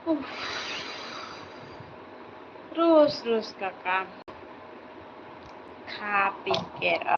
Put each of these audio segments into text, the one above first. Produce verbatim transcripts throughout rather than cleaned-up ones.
Uff. Rus, rus, kaka. Kha pikir.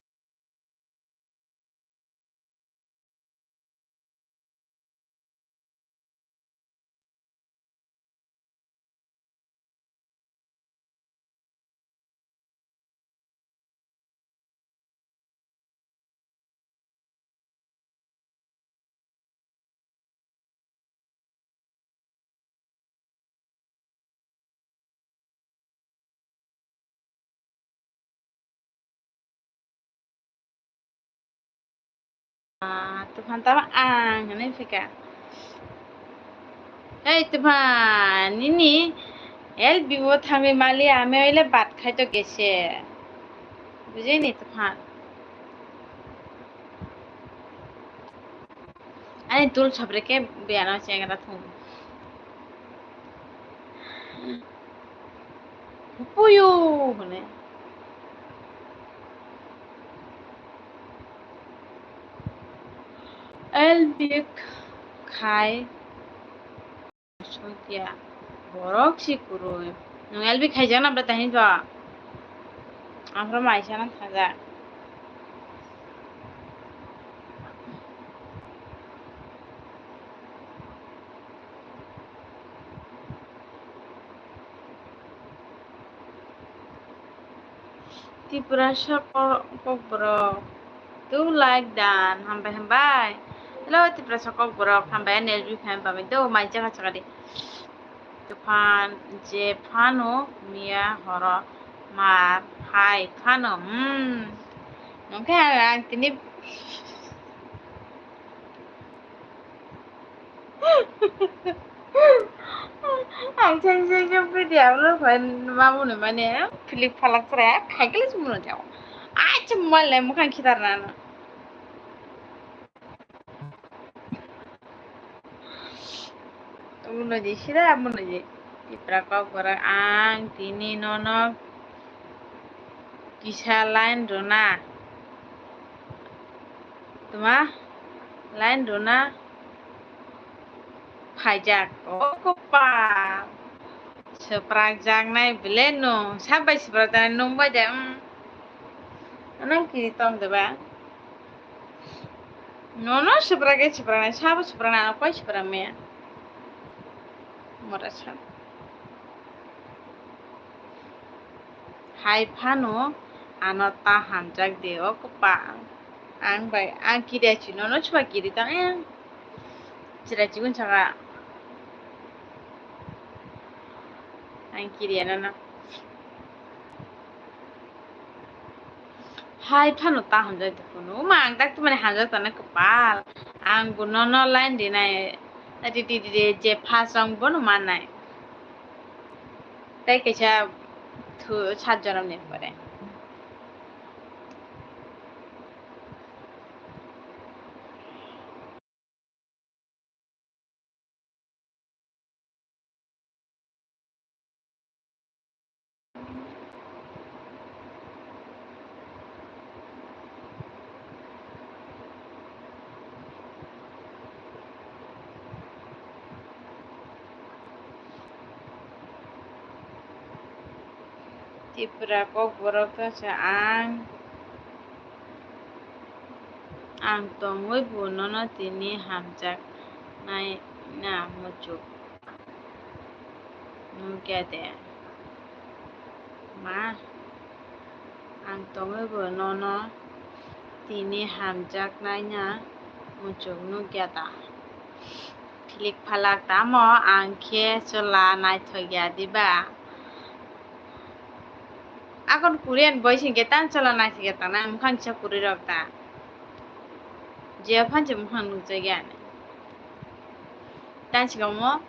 Ah, Tuphan tamo ang hinwi phika. Ei Tuphan, nini L B o thangwi mali, ami oile bhat khai to gese. Bujini Tuphan? Ani dul sabre ke biyano chengra thung. Puyu hone. L B khai. Songkya borok si kwrwi. Nwng L B khaijakna bwla tahin ba? Aphro maisa nang thajak. Tiprasa ko-, kokborok. Two like dan. Hambai, hambai. Hello, Tiprasa kokborok. Hambai, N S B fan pamwi. Do, mai jaga chakadi. Tuphan, je phano miya horo mar hai phano. Hmm. Nungkhe ang, ang tini Ang cheng cheng cheng video upload khai ma mune mane, philip phalak chwrai, phaikle chwng mano jao. Ai chwng mole mukhang khitar nana. Muno je sira muno je. Tipra kok borok ang tini nono kisa line rwna. Tuma line rwna. Phaijak, o kwpal. Swprakjaknai bele nwng, sabai swprakjaknai nwng bai de, mm. Ano kiri tong de ba? Nono swprakhe swpraknai, sabo swpraknai, ano koi swprak maya? Mora sa. Hai phano ano ta hamjak de, o kwpal. Ang bai, ang kiri achi nono chwla kiri tang, eh. Chwrai chikon saka. Ang kiri ano na. Hai phano ta hamjak de phano. Ma ang tak tumani hamjak tana kwpal. Ang bo nono line rinai. Ri, ri, ri, ri, je pha song bono mannai. Tai kaisa thu sat jonom ni pore. Tipra kokborok tongsa ang, ang tongwi bo nono tini hamjaknai na muchuk nukya de ma? Ang tongwi bo nono tini hamjaknai na muchuk nukya da? Philik phalak tamo ang khe chwla naithok ya diba? Akon Korean boys hinkhe tang chwla naithok ya tang na, mukhang kisa kwrwi rok ta. Jia phan se mukhang nukjak ya ani. Tang sikamo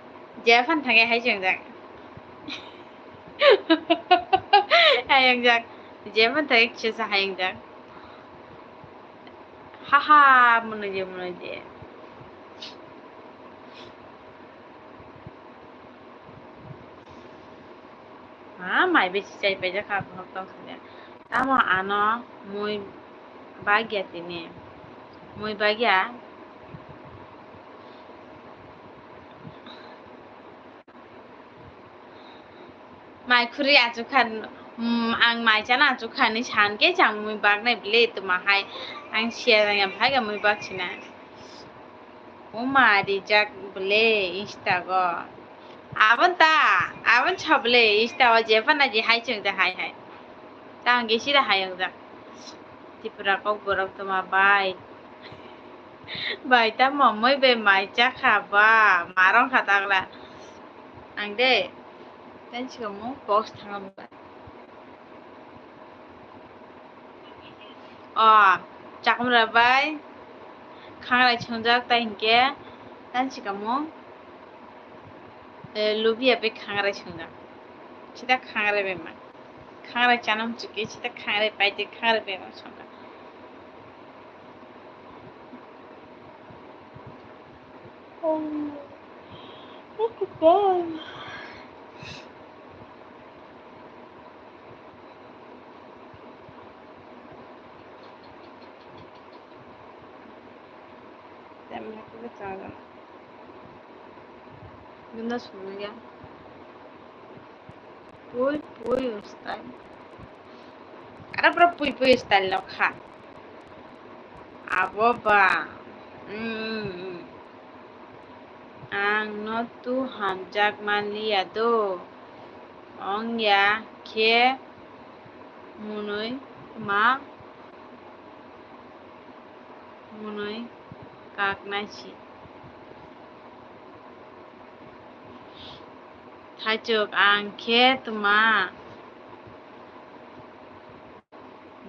jia phan thangya hai se wngjak. Hai wngjak. Jia phan thangya kisa se hai wngjak. Haha, mwnwi je, mwnwi je. Ha, mai besi chai paijak kha, bohok tong sanya. Tamo ano mui bagya tini. Mui bagya. Mai khuri achukha, mm, ang mai chana achukha hinwi san khe chang mui baknai bwle tuma hai. Ang siya jang ya bhai ga mui bak sina. Uma rijak bwle Insta go. Abon ta, abon sa bwle Insta o jephana je hai chwng ja hai hai. Ta ang ge sida hai ang jak. Tipra kok borok tuma bai. Bai ta momoi bai mai chakha ba, marong kha takla. Ang de, ten sikamung box thangam ba. O, chakumra bai khangrai chwngjak tai hinkhe, ten sikamung, eh, lubia bai khangrai chwngjak. Sida khangrai bai ma. Khangrai chanam chukhe, sida khangrai pai de, khangrai bai ma songkha. Oh, look at them. Tem hakhe chajak. Guna sumya. Pui pui style. Ara pura pui pui style no kha. Abo ba. Mm. Ang no tu hamjak manliya do. Ong ya khe munui ma munui kaknai si. Thaichuk ang khe tuma.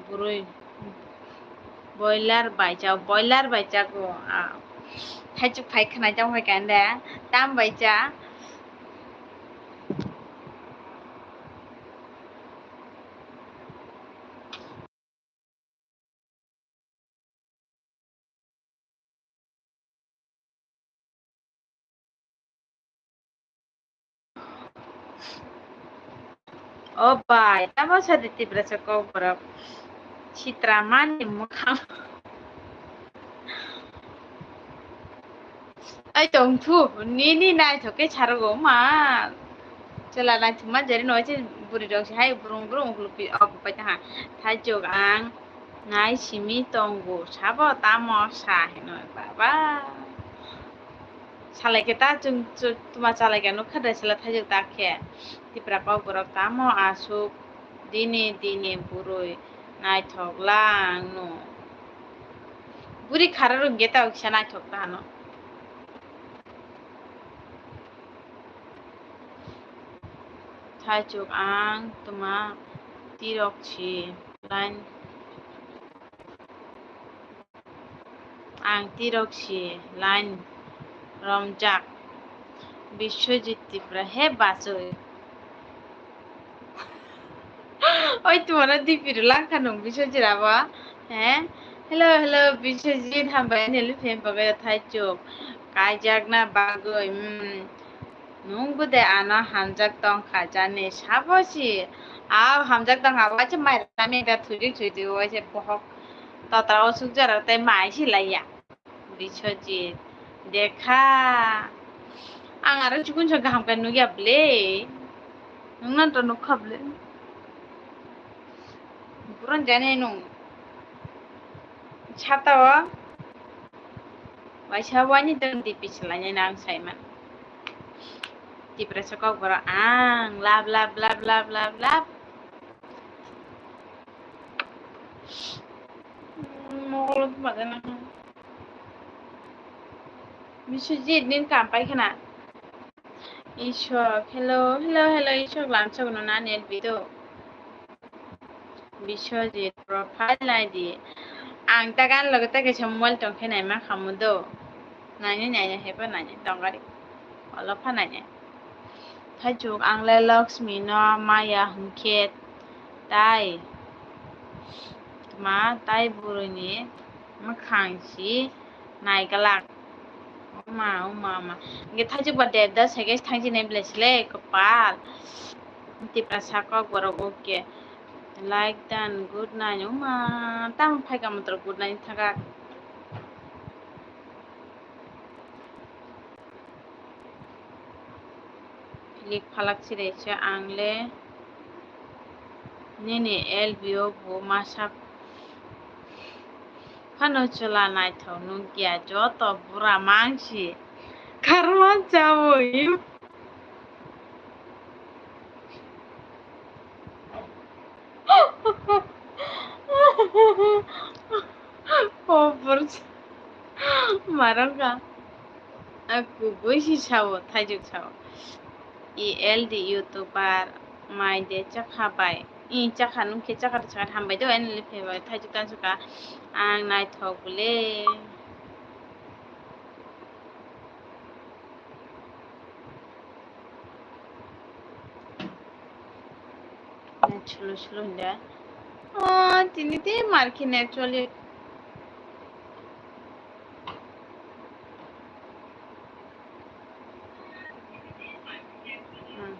Bwrwi. Boiler bai cha, boiler bai cha go. Ah. Thaichuk phai khwnai tong phai kande. Tam bai cha. O bai, tamo sadi Tiprasa kok borok. Sitra mani mwkhang. Ai tong thu, nini naithok khe sarogo ma. Chwla naithok ma jeri no se buri rok se hai brung brung uklupi ok pai ta ha. Thaichuk ang nai simi tongo sabo tamo sa hino baba. Salai khe ta chwng chwng tuma chalai khe nukha de sela thaichuk ta khe. Tipra kok borok tamo aswk dini dini bwrwi naithok lang no. Buri khara rwngkhe ta kisa naithok ta hano. Thaichuk ang tuma tirok si line. Ang tirok si line romjak. Biswajit Tripura he bachoi. Oi, tumano D P rw langkha nung Biswajit abo. He? Hello, hello, Biswajit, hambai ani luphi bagwi thaichuk. Kaijakna bagwi, hmm. Nung bude ano hamjak tongkha jani sabo si. Aw hamjak tongkha, waisa mai rami da thujuk thujuk, waisa bohok totra o sukjak rok tei mai si laiya. Biswajit, dekha. Ang aro chikon sa kaham khe nukya ble. Nung nan to nukha ble. Buron jani nung. Sata o. Waisa wani tong D P swlainai nang saiman. Tiprasa kok borok ang love, love, love, love, love, love. Mokolo tu maja nang. Biswajit nin kam pai khana. Ishok, hello, hello, hello, Ishok lamsok no na net bido. Biswajit profile nai di. Ang ta gan loge ta kaisa mobile tong khe nai ma khamu do. Nai nai nai nai hepa nai nai tong gari. Olo pha nai nai. Thaichuk ang le Lakshmi no maya hwnkhe tai. Ma tai bwrwini mwkhang si naiglak. Oma, oma, oma. Hwnkhe thaichuk ba Devdas hai khe thangchinai belai sile kopal. Tiprasa kok borok okay. Like done, good night. Oma, tamo phaika motor good night thangak. Lik phalak sire se ang le. nini L B o bo masa phano chwla naithok nukya, joto bura mangsi karma chawi. O bwrcha marwkha. A kubui si sao, thaijuk sao. I L D YouTuber mai de chakha bai. I chakha nung khe chakha chakha hambai do, N L F bai thaijuk tan suka. Ang naithok bole. Slow, slow hinda. Oh, tini te markhe naturally. Hmm.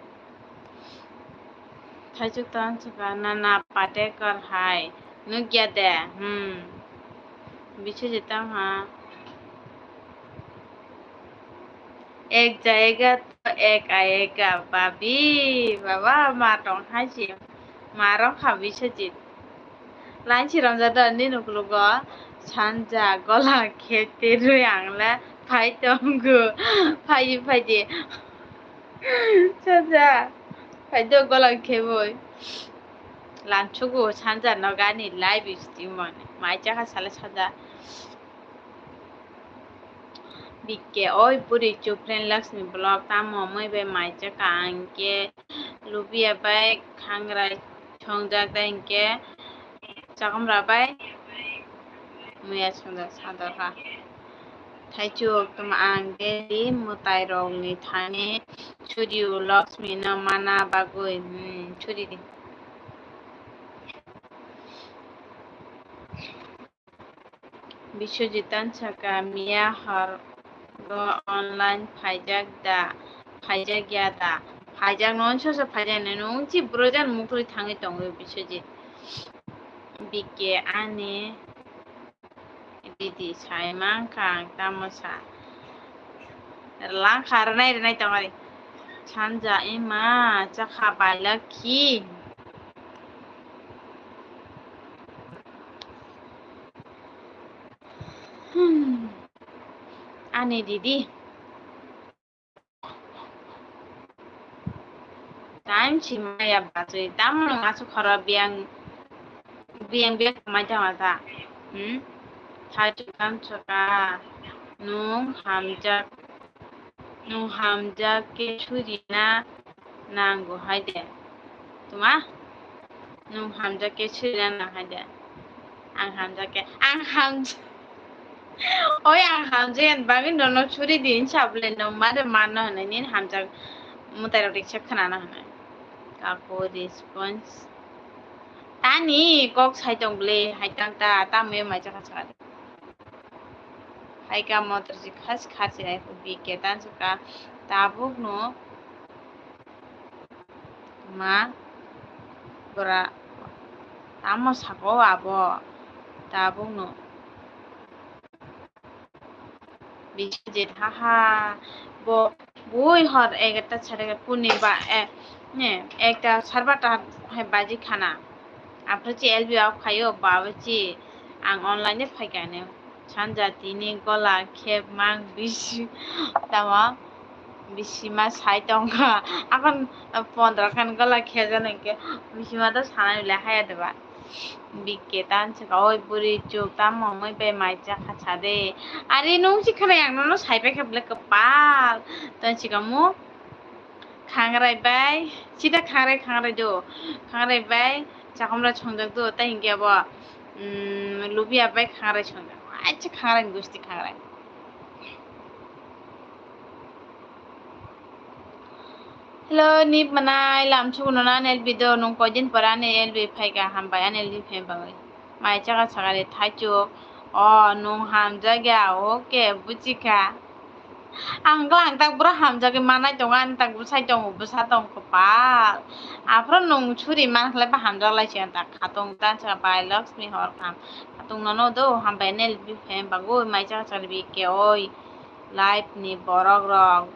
Thaichuk tan chukha nana Patekar hai. Nukya de. Hmm. Biswajit tang ha. Ek jayega to ek ayega, babi, baba, ma tong hai se, ma rok kha Biswajit. Lain si romjak do nini ukologo, sanja gola khe terwi ang le phai tongo, phai phai di. Sanja, phai do gola khe boi. Lanchugo sanja no gani live stream on, mai chakha sale sanja. B K, oi buri chupren Lakshmi vlog tamo mui bai mai chakha ang khe lubia bai khangrai songjak da hinkhe chakamra bai muya songjak sador ha. Thaichuk tamo ang daily mwtai rok ni thani churi o Lakshmi no mana bagwi, hmm, churi di. Biswajit tan saka, miya hor go online phaijak da, phaijak ya da, phaijak no, sosa phaijak nai nung chi bwrwi jan mukri thangwi tongo Biswajit. B K ani didi sai mankha ang tamo sa. Langkha rwnai rwnai tongari. Sanja ima chakha bailak khi. Hmm. Ani didi. Time si maya bachwi. Tamo nung asuk khoro biyang, biyang biyang khamai tongma ta. Hmm? Thaichuk tan saka. Nung hamjak. Nung hamjak khe surina nango hai de. Tuma? Nung hamjak khe surina nang hai de. Ang hamjak khe, ang hamj-, oi ang hamjak yan bagwi nono suri di hinsa bole nung mare mano hinwi nini hamjak mwtai rok riksa khwnano hinwi. Kako response. Tani kok sai tong bole hai tang ta, tamo mai chakha chakha. Hai ka motor si khas khas si hai B K tan saka tabuk no ma bora tamo sako abo tabuk no. Biswajit, haha, bo bui hor egarta sare puni ba, eh, ne, ekta sarbata hai baji khana. Aphuru chi L B off khaio, baba chi ang online de phaikha ne. Sanja tini gola khep mang bisi tamo bisi ma sai tongkha. Akon pondro khan gola khejana hinkhe bisi ma to sanai le haya de ba. B K tan saka, oi buri chuk tamo mui bai mai chakha sa de. Ari nung si khana yang nono sai pai khe bole kwpal. Tan saka mu khangrai bai, sida khangrai khangrai do. Khangrai bai chakomra songjak do, tai hinkhe abo, mm, lubia bai khangrai songjak. Acha khangrai ni gusti khangrai. Hello, nip manai lam suguno na N L B do, nung koidin pore ani N L B phaikha, hambai ani N L B phaima bagwi. Mai chakha sakari thaichuk, o nung hamjakya, okay, buchikha. Ang khe ang tak bwrwi hamjagwi manai tongo, ani tak bwsai tongo, bwsa tong kwpal. Aphuru nung suri man khlai ba hamjak lai se tak khatung tan sa bai Lakshmi hor kham. Khatung nono do, hambai N L B phaima bagwi, mai chakha sakari B K oi. Live ni borok rok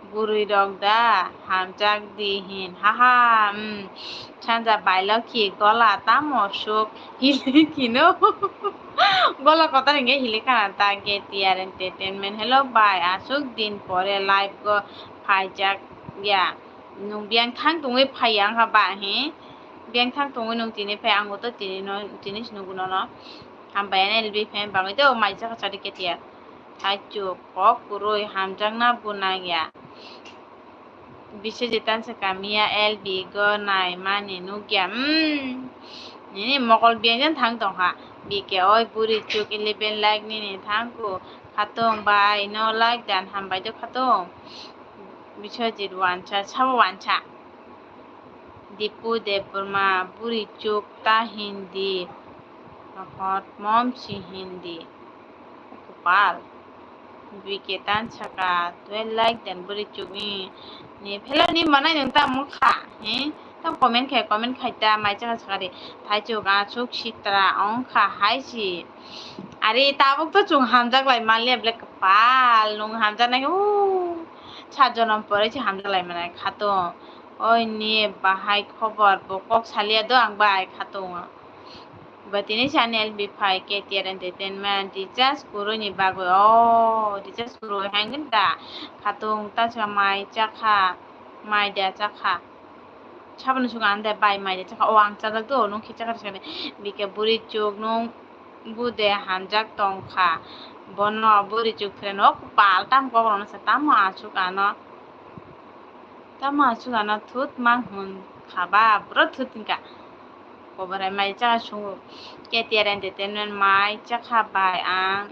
Bwrwi rok da hamjak di hin, haha, um, sanja bailokhi gola tamo suk hili khino. Gola kotor hinkhe hili khana ta K T R Entertainment. Hello bai, aswk din pore live go phaijak ya. Nwng biyang thang tongwi phaiya wngkha ba hi? Biyang thang tongwi nwng tini phai, ang bo to tini no, tini se nugo nono. Hambai ani L B fan bagwi to mai chakha chari K T R. Thaichuk kok kwrwi hamjakna bo nangya. Biswajit tansa kamiya L B go nai mani nukya. Hmm. Nini mokol biyang jan thang tongkha. B K oi buri chuk eleven like nini thangku. Khatung bai no like dan hambai do khatung. Biswajit wansa, sabo wansa. Dipu Debbarma, buri chuk ta hindi. Hot mom si hindi. Kupal. B K tan saka, twelve like dan buri chuk ni. Ni phela ni manai nung ta mukha. He? Ta comment khai, comment khai ta, mai chaka saka de. Thaichuk, aswk sitra, ongkha, hai si. Are, tabuk to chwng hamjak lai manliya, ble kwpal, nwng hamjaknai khe, o, sat jonom pore se hamjak lai manai khatung. Oi ni bahai khobor, bo kok saliya do ang bai khatung. Ba tini se ani L B phai K T R Entertainment, recharge kwrwi ni bagwi, o, recharge kwrwi hangin da khatung, ta se mai chakha, mai da chakha. Saboni suka ande bai mai de chakha, o ang chajak do, nung khe chakha rwsani. B K buri chuk nung bude hamjak tongkha. Bono buri chuk khe no kupal tam kokrokno sa tamo aswk ano. Tamo aswk ano thut mang hwn kha ba, bwrw thut hwn kha. Koborai mai chakha sungo. K T R Entertainment mai chakha bai ang.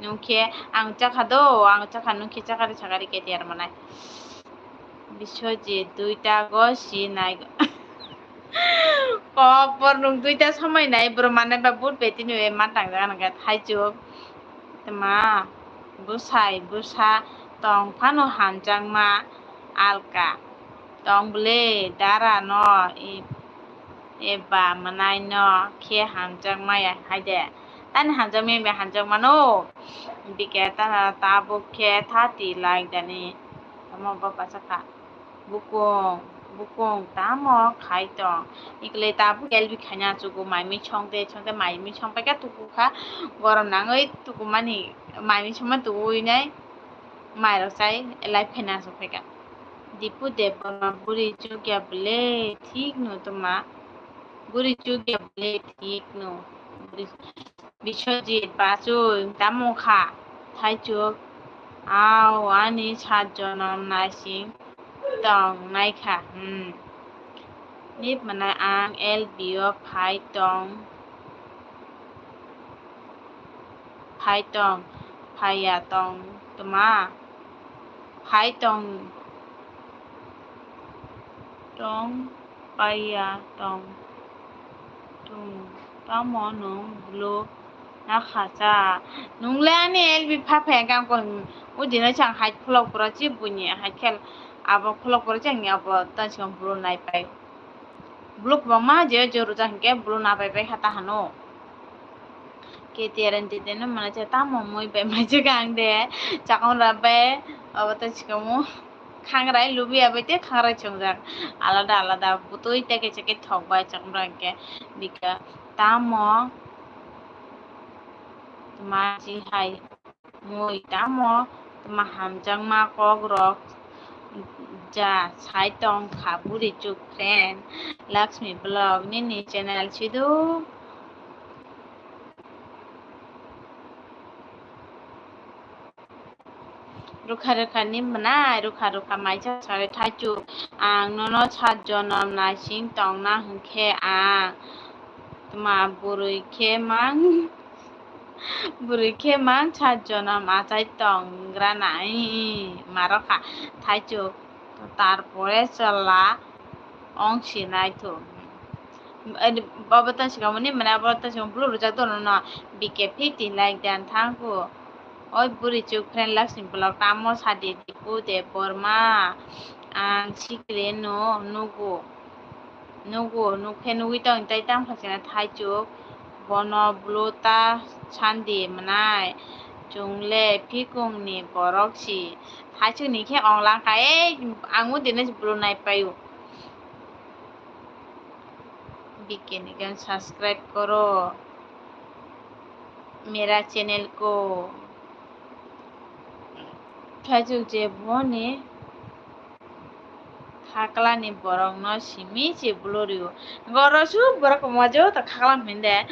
Nung khe ang chakha do, ang chakha nung khe chakha ri sakha ri K T R manai. Biswajit duita go si nai. Kok bor nung duita somoi nai, bro manai ba but beti ni ma tang jaga nang thaichuk. Tma, bwsai, bwsa tong phano hamjakma alka. Tong bwle dara no, i-, eba manai no khe hamjakma ya hai de. Tani hamjakma ya hamjakma no. B K ta tabuk khe thati like dani. Tamo bapa sakha. Bukung, bukung tamo khai tong. Ikle tabuk L B khaina chugo mai mi chong de, chong de mai mi chong paika tuku kha. Gorom nangwi tuku mani mai mi chongma tuku wi nai. Mai rok chai live khaina aswk phaika. Dipu Debbarma buri chukya bwle thik no tma. Buri chukya bwle thik no. Buri Biswajit bachoi tamo kha thaichuk. Ao ani sat jonom naising tong naikha. Hmm. Nip manai ang L B o phai tong. Phai tong. Phaiya tong tma. Phai tong. Tong. Paiya tong tung tamo nwng bwlwk nakha cha. Nwng le ani L B pha phaikha ang koi ujino chang hai khulok bwrw chi buini hai khel abo khulok bwrw chang ni abo tang sikang bwlwk nai pai. Bwlwk kwbangma je je rwjak hinkhe bwlwk na pai pai kha ta hano. K T R Entertainment mane je tamo mui bai mai je gang de chakon ra bai abo tang sikamo. Khangrai lubiya bai tei khangrai chongjak alada alada bwtwi tei kaisa khe thok bai chakmra hinkhe bika tamo tma si hai mui tamo tma hamjakma kok rok ja sai tong kha buri chuk friend Lakshmi Vlog nini channel sidu. Rwkha rwkha ni mwnai, rwkha rwkha maisa sari thaichuk. Ang nono sat jonom naising tongna hwnkhe ang tma bwrwi khe mang, bwrwi khe mang sat jonom achai tong grana, ii, ii, marokha thaichuk. Tarpore chwla ong si naithu. Abo ta sikamo ni mane abo ta sikamo blue rwjak dono no B K fifty like dan thangku. Oi buri chuk friend Lakshmi Vlog tamo sadi Dipu Debbarma ang sikre no nugo. Nugo nukhe nugwi tong tai tang phasina thaichuk bono blue ta sandi mwnai. Chungle phikungni borok si. Thaichukni khe onglang kha, ei, ang o dino si bulu nai paio. Bikini gan subscribe koro mera channel ko. Thaichuk je boni Khaklani borokno simi se bulurio. Goro su borok komo joto khaklam hinde.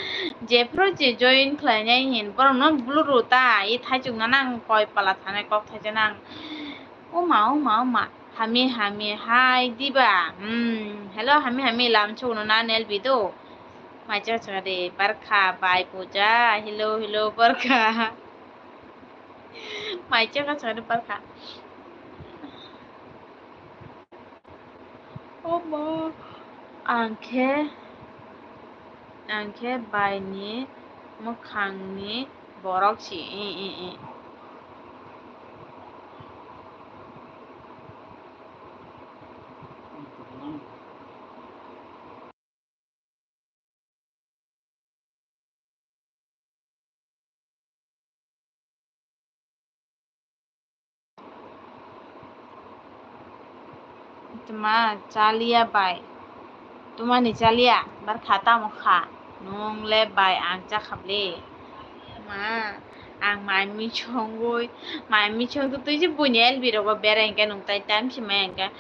Jephru je join khlainai hin borokno buluru ta. I thaichukno nang koi pala thanai kok thaisa nang. Oma, oma, oma. Hami, hami, hai diba. Hmm. Hello, hami, hami, lam chukno na nelbi do. Mai chaka chaka de, barkha, bai puja. Hello, hello, barkha. Mai chaka chaka de, barkha. Omo, ang khe, ang khe baini mwkhangni borok si, i, i, i. Tma chalia bai. Tmani chalia, barkha tamo kha. Nwng le bai ang chakha ble. Ma, ang mai mui songwi, mai mui song twi twi se buini L B rogo berai hwnkhe nwng tai time se mai hwnkhe.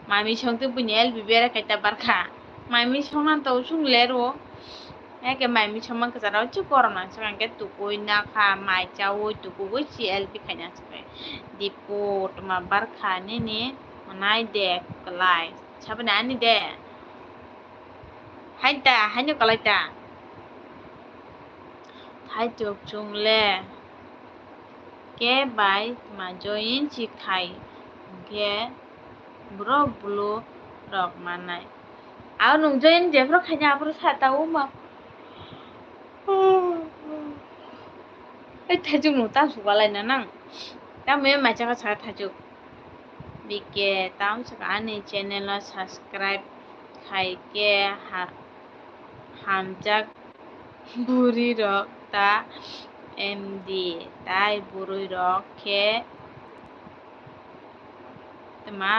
Mai mui song twi buini L B berai khai ta barkha. Mai mui songna to chwng lero. Eke mai mui songma kwcharo chwng korom nang swkang khe tukui nakha, mai chaui tukugui si L B khaina swkang. Dipu tma barkha nini nai de kwlai. Saboni ani de. Hai ta, haino kwlai ta. Thaichuk chwng le ke bai tma join si khai hwnkhe borok bulu rok mannai. Abo nwng join jephru khaina aphuru sa ta uma. Ei thaichuk nwng ta suka laina nang. Tamo e mai chaka chaka thaichuk. B K tamo saka ani channel no subscribe khai khe ha-, hamjak bwrwi rok ta M D tai bwrwi rok khe tma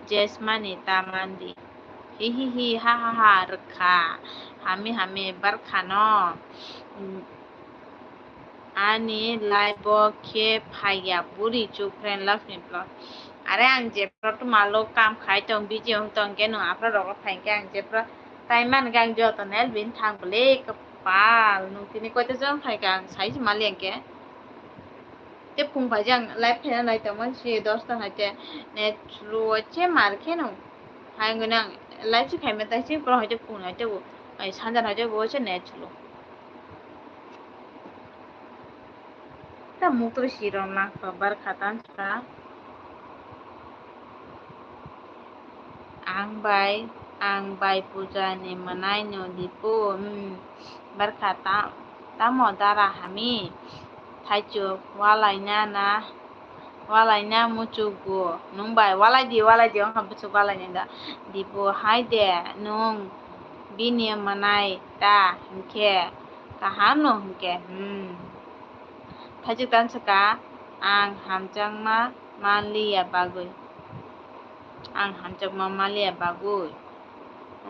jesmani ta mandi. Hihihi ha ha ha rwkha. Hami hami barkha no. Ani live o khe phaiya buri chuk friend Lakshmi Plus. Are ang jephru tma lo kam khai tong busy wng tong khe nwng aphuru rogo phai khe ang jephru tai man khe ang joto no L B ni thang bwle kwpal nwng tini koita jon phai kha ang sai se mali ang khe. Te phung phai je ang live khaina nai tongmani si dosta hai te net slow se mar khe nwng hai wngwi nang live se khaima tai se borok hai te phung hai te bo sanjan hai te bo se net slow. Ta mukto si rom lang kha bar kha tan sa. Ang bai, ang bai puja ni mwnai no dipu, hmm, barkha ta-, tamo dara hami, thaichuk, walaina na, walaina muchugo, nwng bai, walai di, walai di, wngkha bwswk walainai da, dipu, hai de, nwng bini mwnai ta, hinkhe, kaham no hinkhe, hmm, thaichuk tan swkha, ang hamjakma manliya bagwi. Ang hamjakma manliya bagwi.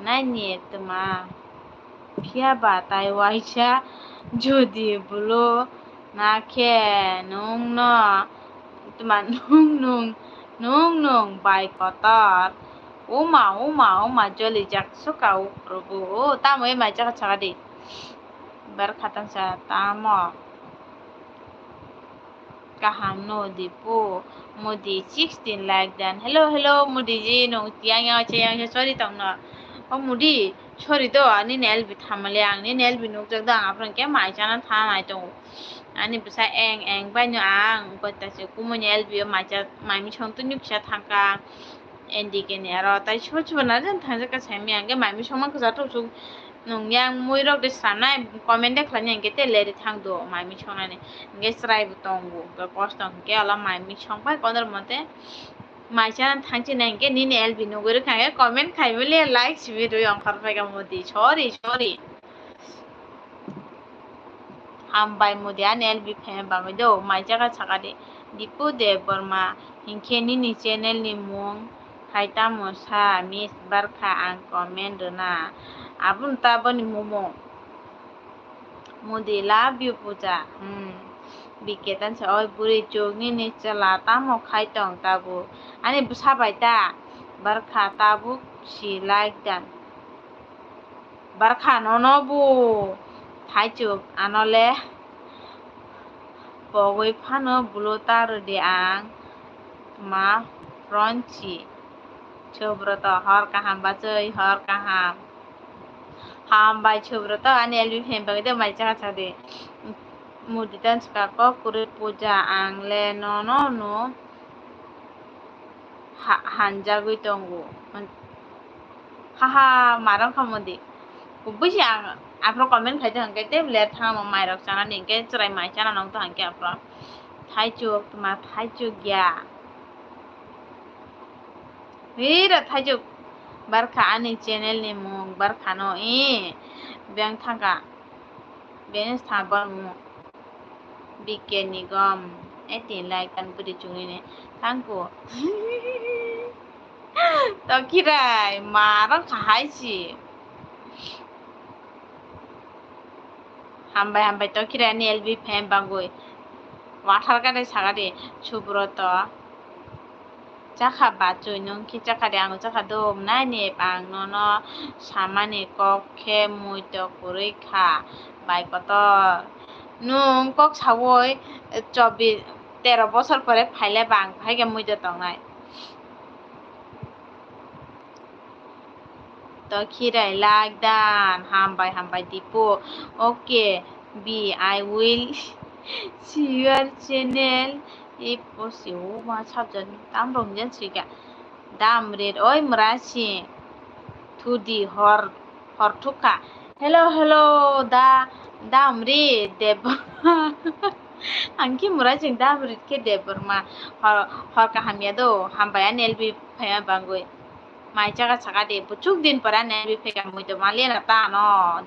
Naini tma. Phiya ba tai waisa jodi bulu na khe nwng no tma nwng nwng nwng nwng bai kotor. Uma, uma, uma jolijak suka o Prabhu. O tamo e mai chaka chaka di. Bar khatang sa tamo. Kaham no dipu. Modi sixteen like dan. Hello, hello, Modi ji, nung tiyang yang che yang che sorry tong no. O Modi, sorry do, ani ne L B thamale ang, ni ne L B nukjak do ang, aphrang ke mai chana tha nai tongo. Ani bwsa eng eng bai no ang, koi ta se kumo ni L B o mai cha, mai mi song tu ni bwsa thangka. N D K ni aro tai sob sob na jan thang jaka sai mi ang ke mai mi song ma kwchar tok suk. Nung yang mui rok de sanai comment de khlai ni ang ke te leri thang do mai mi song nani. Hingke chwrai bo tongo, hingke kosto hingke ola mai mui songpai kodor mote. Mai chana thangchi na hingke nini L B nugwi rwkha hingke comment khai mili like simi rwi ongkhor phaikha modi. Sorry, sorry. Hambai Modi ani L B phaima bagwi do, mai jaga sakadi. Dipu Debbarma hinkhe nini channel ni mung hai tamo sa, Miss Barkha, ang comment rwna. Abono ta boni momo. Modi love you Puja. Hmm. Bike tansa oi buri chuk nini chwla tamo khai tong tabuk. Ani bwsa bai ta. Barkha tabuk si like dan. Barkha nono bu thaichuk ano le pogwi phano bulu ta rwdi ang ma fronchi. Subroto hor kaham bachwi hor kaham. Hambai Subroto ani L B phaima bagwi de mai chaka chadi. Mudi tan chika kok kwrwi Puja ang le nono no ha-, hanjagwi tongo. Haha, marang kha Modi. Kubui se ang aphuru comment khai tong hwnkhe tei le thangma mairok chanani hwnkhe chwrai mai chana nong tong hwnkhe aphuru. Thaichuk, tma thaichuk ya. Hira thaichuk. Barkha ani channel ni mung Barkha no e. Beng thangka. Beni sabon mung. B K Nigom, eighteen like tan bwrwi chungnini thangko. Tokhirai, marang kha hai si. Hambai, hambai, Tokhirai ni L B phaima bagwi. Wathar kare sagadi, Subroto. Chakha bachwi, nwng khe chakha de, ang chakha do, nai ni ang nono samani kok khe muito kwrwi kha, bai kotor. Nwng kok saui chobbish, tero bosor pore phaile ba ang hai khe muito tongnai. Tokhirai like dan, hambai, hambai Dipu. Okay, B, I will see your channel. Ipo si o ma sabjani tam rok jan sika. Dam ret oi mra si. Thudi hor, hor thukha. Hello, hello, da, dam ri Deb. Ang ki mra sing dam rit ke Debbarma. Hor, hor kaham ya do. Hambai ani L B phaima bagwi. Mai chaka chaka de. Buchuk din pora ani L B phaika muito maliya na ta no.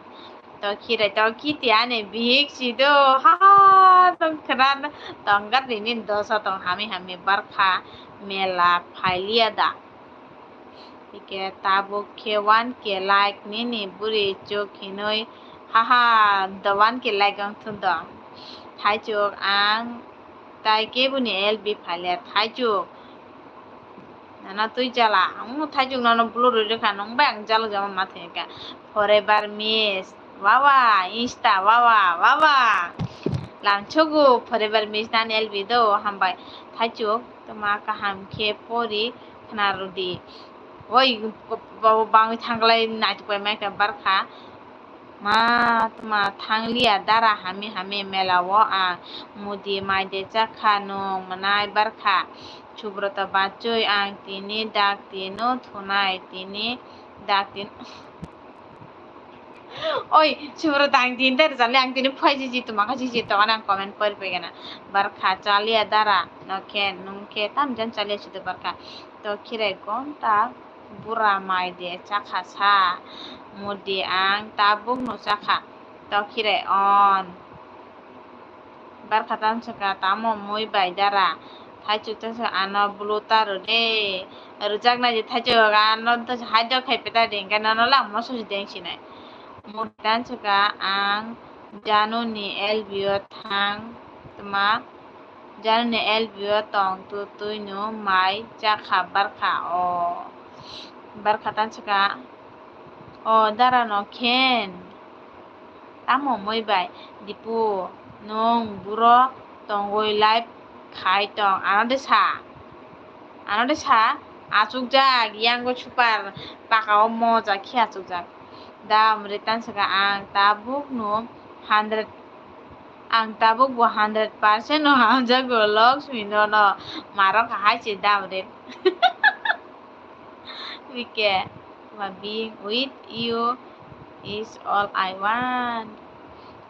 Tokhirai Tokhi ti ani bihik si do. Ha ha, tong khna tong gat rini dosa tong hami hami Barkha mela phailiya da. Ike tabuk khe one K like nini buri chuk hinui ha ha do one K like ang thun do. Thaichuk ang tai kebuni L B phailiya thaichuk. Nana twi jala, ang thaichuk nono blur rwi rwkha, nwng bai ang jala jama ma thangkha. Forever miss, wawa, insta, wawa, wawa. Lamsogo forever miss nani L B do, hambai. Thaichuk, toma kaham khe pori khna rwdi. Oi, bo bangwi thangklai naituk bai maikha Barkha. Ma, tma thangliya dara hami hami mela o ang mudi mai de chakha nwng mwnai Barkha. Subroto bachoi ang tini dak tino thunai tini dak tin. Oi, Subroto ang tini dara jali ang tini phai jiji tuma kha jiji tongani ang comment pori pegena. Barkha chaliya dara no khe nwng khe tam jan chaliya sido Barkha. To khirai gonta. Bura mai de chakha sa, mudi ang tabuk no chakha, tokhirai on. Barkha tan saka tamo mui bai dara, thaichuk tan saka ano bulu ta rw de, rwjak nai de thaichuk ano to hai dok khai peta de, hingke nono lang moso si deng sinai. Mudi tan saka ang Janu ni L B o thang tma. Janani L B o tong tu twi no mai chakha Barkha o. Barkha tan saka. O dara no khen. Tamo moi bai Dipu nwng buro tongwi live khai tong ano de sa. Ano de sa achukjak yango super paka o moja khe achukjak. Da amri tan saka ang tabuk no hundred Ang tabuk bo hundred percent no hamjago, Loksmi nono marok hai se dam rit. Wike, ma being with you is all I want.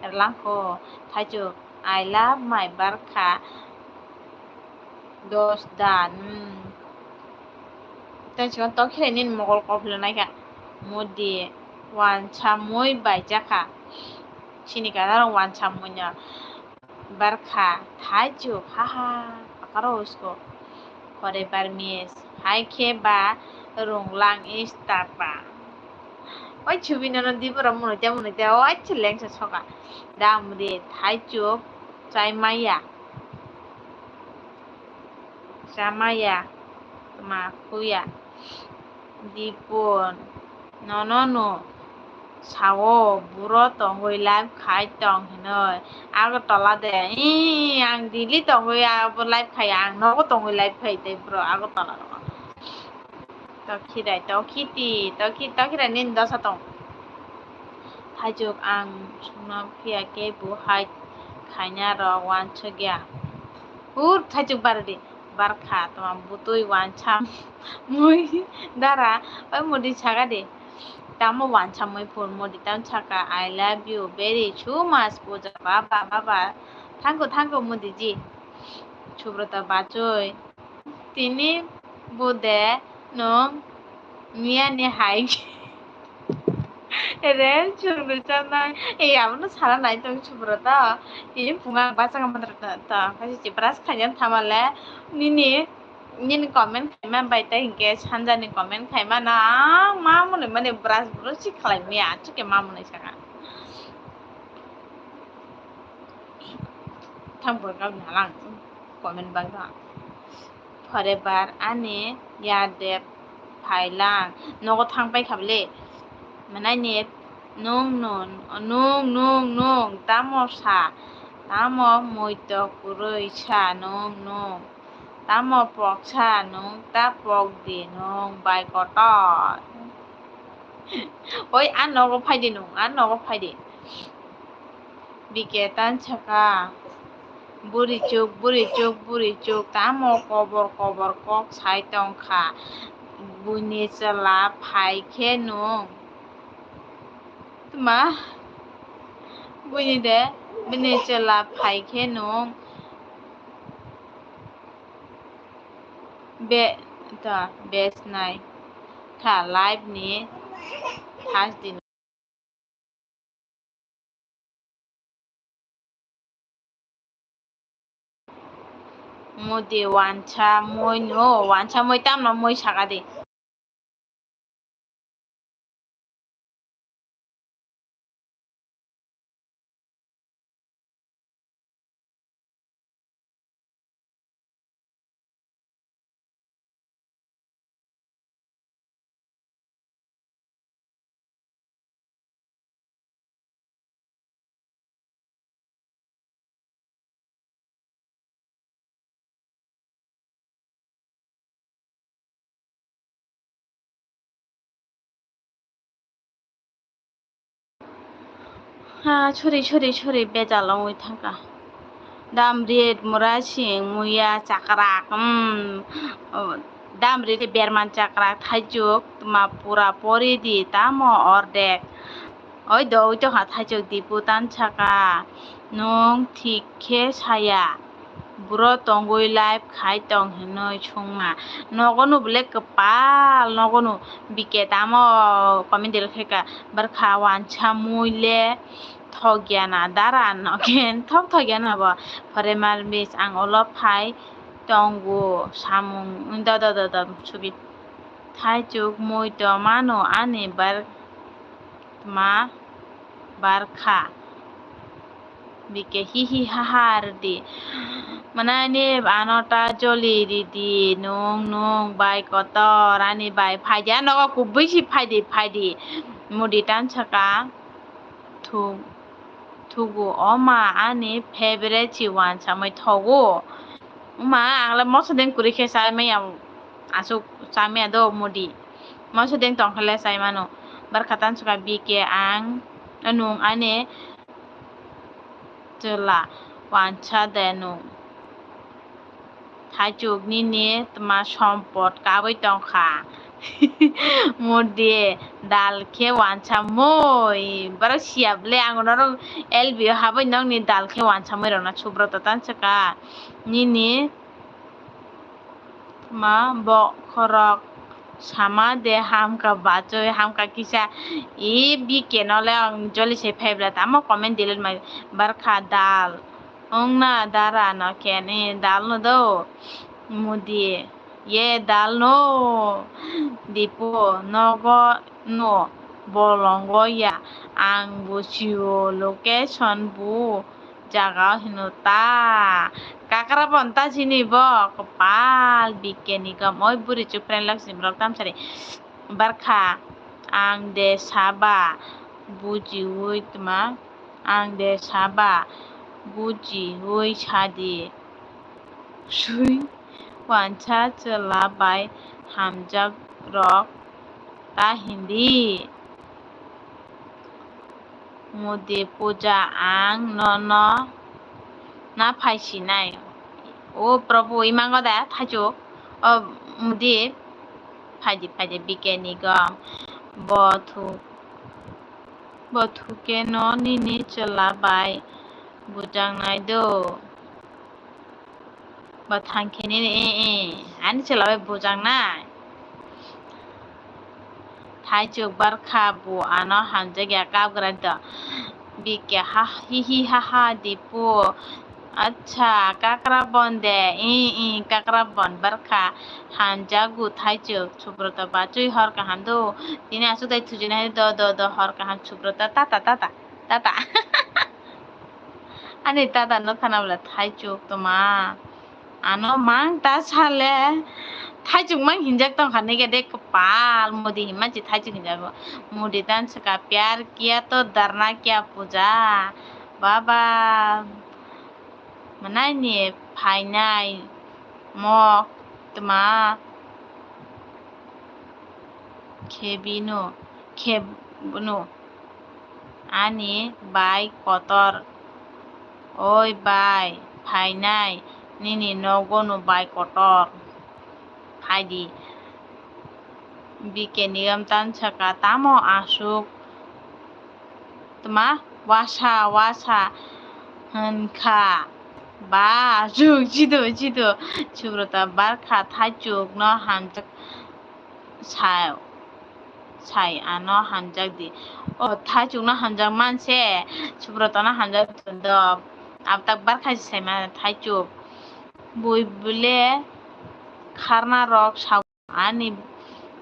Erlangkho, thaichuk, I love my Barkha. Dos dan. Tei chikon tok khe nini mokol kok philwi naikha. Modi wansa mui bai chakha. Sini kana rok wansa muino. Barkha, thaichuk, haha, akaro usko. Forever miss, hai khe ba runglang is tapa. Oi chubi nono dibora munui te munui te, oi chileng se soka. Damri, thaichuk, chai maya. Chamaya, tma khuya. Dipon, nono no sao, buro tongwi live khai tong hinoi. Agartala de, ii, ang Delhi tongwi abo live khai, ang nogo tongwi live khai tei bro Agartala rogo. Tokhirai, tokhiti, tokhi, tokhirai nini dosa tong. Thaichuk ang sungno phiya khe bo hai khaina rok wansukya. Hur thaichuk bardi, barkha toma butui wansa mui dara, oi modi saka de. Tamo wansa mui phur modi tam saka, "I love you very so much, puja baba, baba." Thank you, thank you, modi ji. Subrata bachoi. Tini bo de nwng miya ni hai. Re, chwng rwchapnai. Ei, abono sana nai tong Subrata. Tini phungo ang bachang mandra ta, ta. Kaisa chi brush khaina thamale. Nini, nini comment khaima bai tei hinkhe sanjani comment khaima na. Ang ma mwnwi mani brush bro si khlai miya. Achukhe ma mwnwi saka. Thang bo kau nalang comment bagda. Forever ani yar de phailang. Nogo thang pai kha bole. Manai ni nung nung, nung, nung, nung, tamo sa, tamo muito kwrwi sa, nung, nung, tamo poksa, nung ta pok di, nung bai kotor. Oi, a nogo phai di nung, a nogo phai di. Bike tan saka, "Buri chuk, buri chuk, buri chuk, tamo kobor kobor kok sai tong kha, buini chwla phai khe nung." Tma, buini de, bini chwla phai khe nung. Be, ta, bes nai kha live ni thas din. Modi wansa mui no, wansa mui tamno mui saka di. Ha, sorry, sorry, sorry, bejal wngwi thangkha. Damrit mura sing muya chakrak, um, damrit berman chakrak thaichuk tma pura pori di tamo ordek. Oi do, oi tongkha thaichuk dipu tan saka. Nwng thik khe saya. Buro tongwi live khai tong hinwi sungma. Nogo no bole kwpal, nogo no bike tamo comment khe ka, barkha wansa mui le thok ya na dara no khe thok thok ya na bo. Pore mar mis ang ulo phai tongo samung do do do do subi. Thaichuk mui to mano ani bar ma barkha. Bike hi hi ha ha rwdi. Manani ano ta joli ridi, nung nung bai kotor ani bai phaidi, a nogo kubui si phaidi phaidi. Mudi tan saka thuk thugo, o ma ani favorite si wansa mui thogo. Wngma ang le moso deng kwrwi khe chai maya, aswk chai maya do mudi. Moso deng tong khe le chai mano. Barkha tan saka bike ang, nung ani chwla wansa de nung. Thaichuk nini tma sompot kabui tong kha. Mudi dal khe wansa mui. Borok siya bole ang norok L B o habui nokni dal khe wansa mui rokna Subrata tan saka. Nini ma bokhorok Sama de hamkha bachoi, hamkha kisa. I B K no le ang joli se phai bla tamo comment delete mai. Barkha dal. Ong na dara no ken, eh, dal no do. Mudi, ye dal no. Dipo, nogo no. Bolongo ya. Ang buchio location bu. Jaga hino ta. Kakrabon ta sini bo. Kopal B K ni gom. Oi buri chuk friend lok simrok tamsari. Barkha, ang de saba, bujiui tma, ang de saba, bujiui sadi. Sui, wansa chwla bai hamjak rok ta hindi. Mudi puja ang nono na phai sinai. O Prabhu, imango da thaichuk. O Mudi, phaidi, phaidi, B K ni gom. Bo thu, bo thu keno nini chwla bai bujangnai do. Bo thang khe nini, eh, eh, ani chwla bai bujangnai. Thaichuk barkha bo ano hamjakya kapgwrani to. B K ha, hi hi ha ha Dipu. Acha, Kakrabon de, ih, ih, Kakrabon barkha. Hamjakgo Thaichuk, Subrata bachwi hor kaham do. Tini aswk dai thujina hai do, do, do, hor kaham Subrata, tata, tata, tata. Ani tata no khana bwla Thaichuk toma. Ano mang ta sale. Thaichuk mang hinjak tong kha nege de kwpal. Modi hinma chi Thaichuk hinjago. Modi tan saka pyar kiya to darna kya puja. Baba. Manai ni phainai mok tma. Khebino, khebno. Ani bai kotor. Oi bai, phainai nini nogo no bai kotor. Phaidi. B K Nigam tan saka tamo aswk tma wasa wasa hwnkha. Ba aswk chido chido. Subrata barkha Thaichuk no hamjak sai. Sai ano hamjak di. O Thaichuk no hamjak man se, Subrata no hamjak di do. Abtak barkha se sai ma Thaichuk. Bui bile kharna rok sa ani,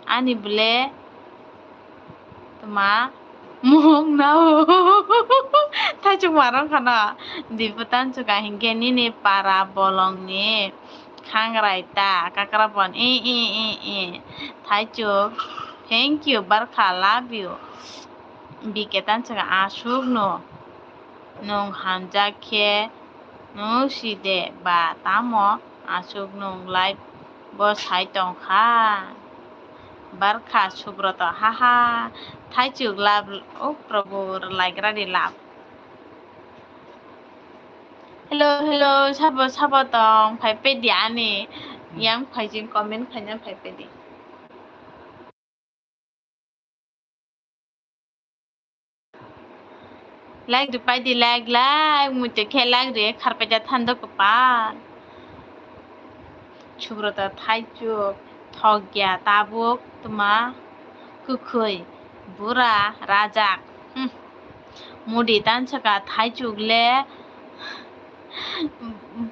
ani bile tma mung nao. Thaichuk marong khana. Dipu tan chuka hinkhe nini para bolong ni. Khangrai ta, Kakrabon, i, i, i, i. Thaichuk, thank you, barkha, love you. B K tan saka aswk no. Nwng hamjak khe, nwng si de ba tamo aswk nwng live bo sai tong kha. Barkha, Subrata, ha ha. Thaichuk, love, o Prabhu, like radi love. Hello, hello, sabo, sabo tong, phai pedi ani. Yang phai jin comment khaina phai pedi. Like ri paidi, like, like, muitu khe like ri, kharpaida thando kwpal. Subrata Thaichuk, thokya tabuk, tma kwkhwi, bura, rajak. Hmm. Modi tan saka Thaichuk le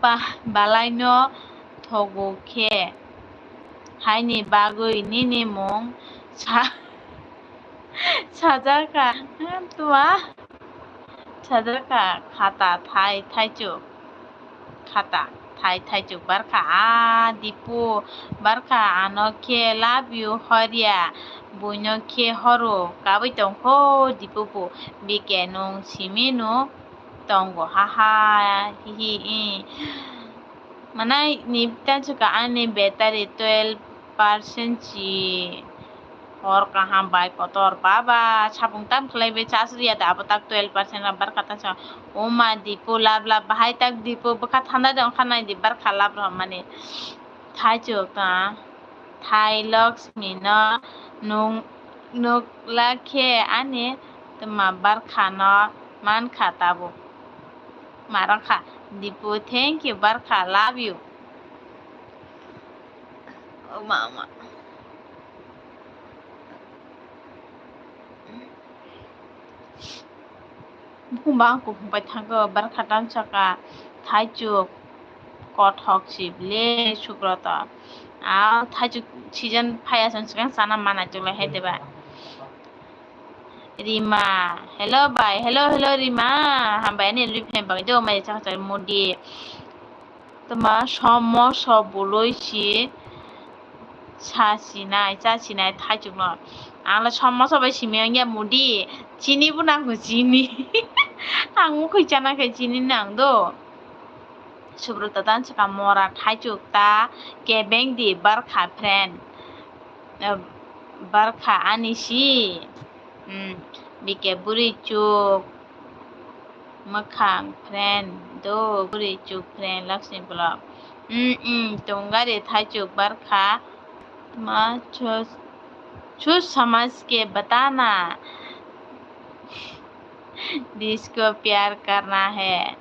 ba-, balaino thogo khe. Haini bagwi nini mung sa-, sajaka, tma? Sajaka khata thai, Thaichuk. Khata thai, Thaichuk barkha, a, Dipu barkha, ano khe love you horya, buino khe horo, kabui tongkho Dipu bu, B K nwng simi no tongo, ha ha, hi hi, i. Manai ni tan saka ani battery twelve percent si. Hor kaham bai kotor baba, sapung tam khlai bai chas riya da abo tak twelve percent rok barkha ta sa. O ma Dipu lab lab bahai tak Dipu bwkha thanda de ongkha nai di barkha lab rok mani. Thaichuk ta, Thai Lakshmi no nung nukla khe ani tma barkha no mankha tabuk. Marokha Dipu, thank you barkha, love you. O ma, o ma. Buphang ba ang kuphung bai thango, barkha tamsaka thaichuk kothok si le Subrata. A thaichuk season phaiya chwng swkang chana mana chwng lai hai de ba. Rima, hello bai, hello, hello Rima, hambai ani lwi phai bagwi do mai chakha chakha mudi. Tama somo so buloi si sa sinai, cha sinai thaichuk no. Ang le somo so bai simi ongya mudi, chini bo nang chini. Ang mukhwi chana khe chini nang do. Subrata tan saka mora thaichuk ta kebeng di barkha friend. Eh, barkha ani si. Hmm, bike buri chuk. Mwkhang friend do buri chuk friend Lakshmi Vlog. Hmm, hmm, tongari thaichuk barkha. Ma chus, chus samaj ke batana. Disko pyar karna hai.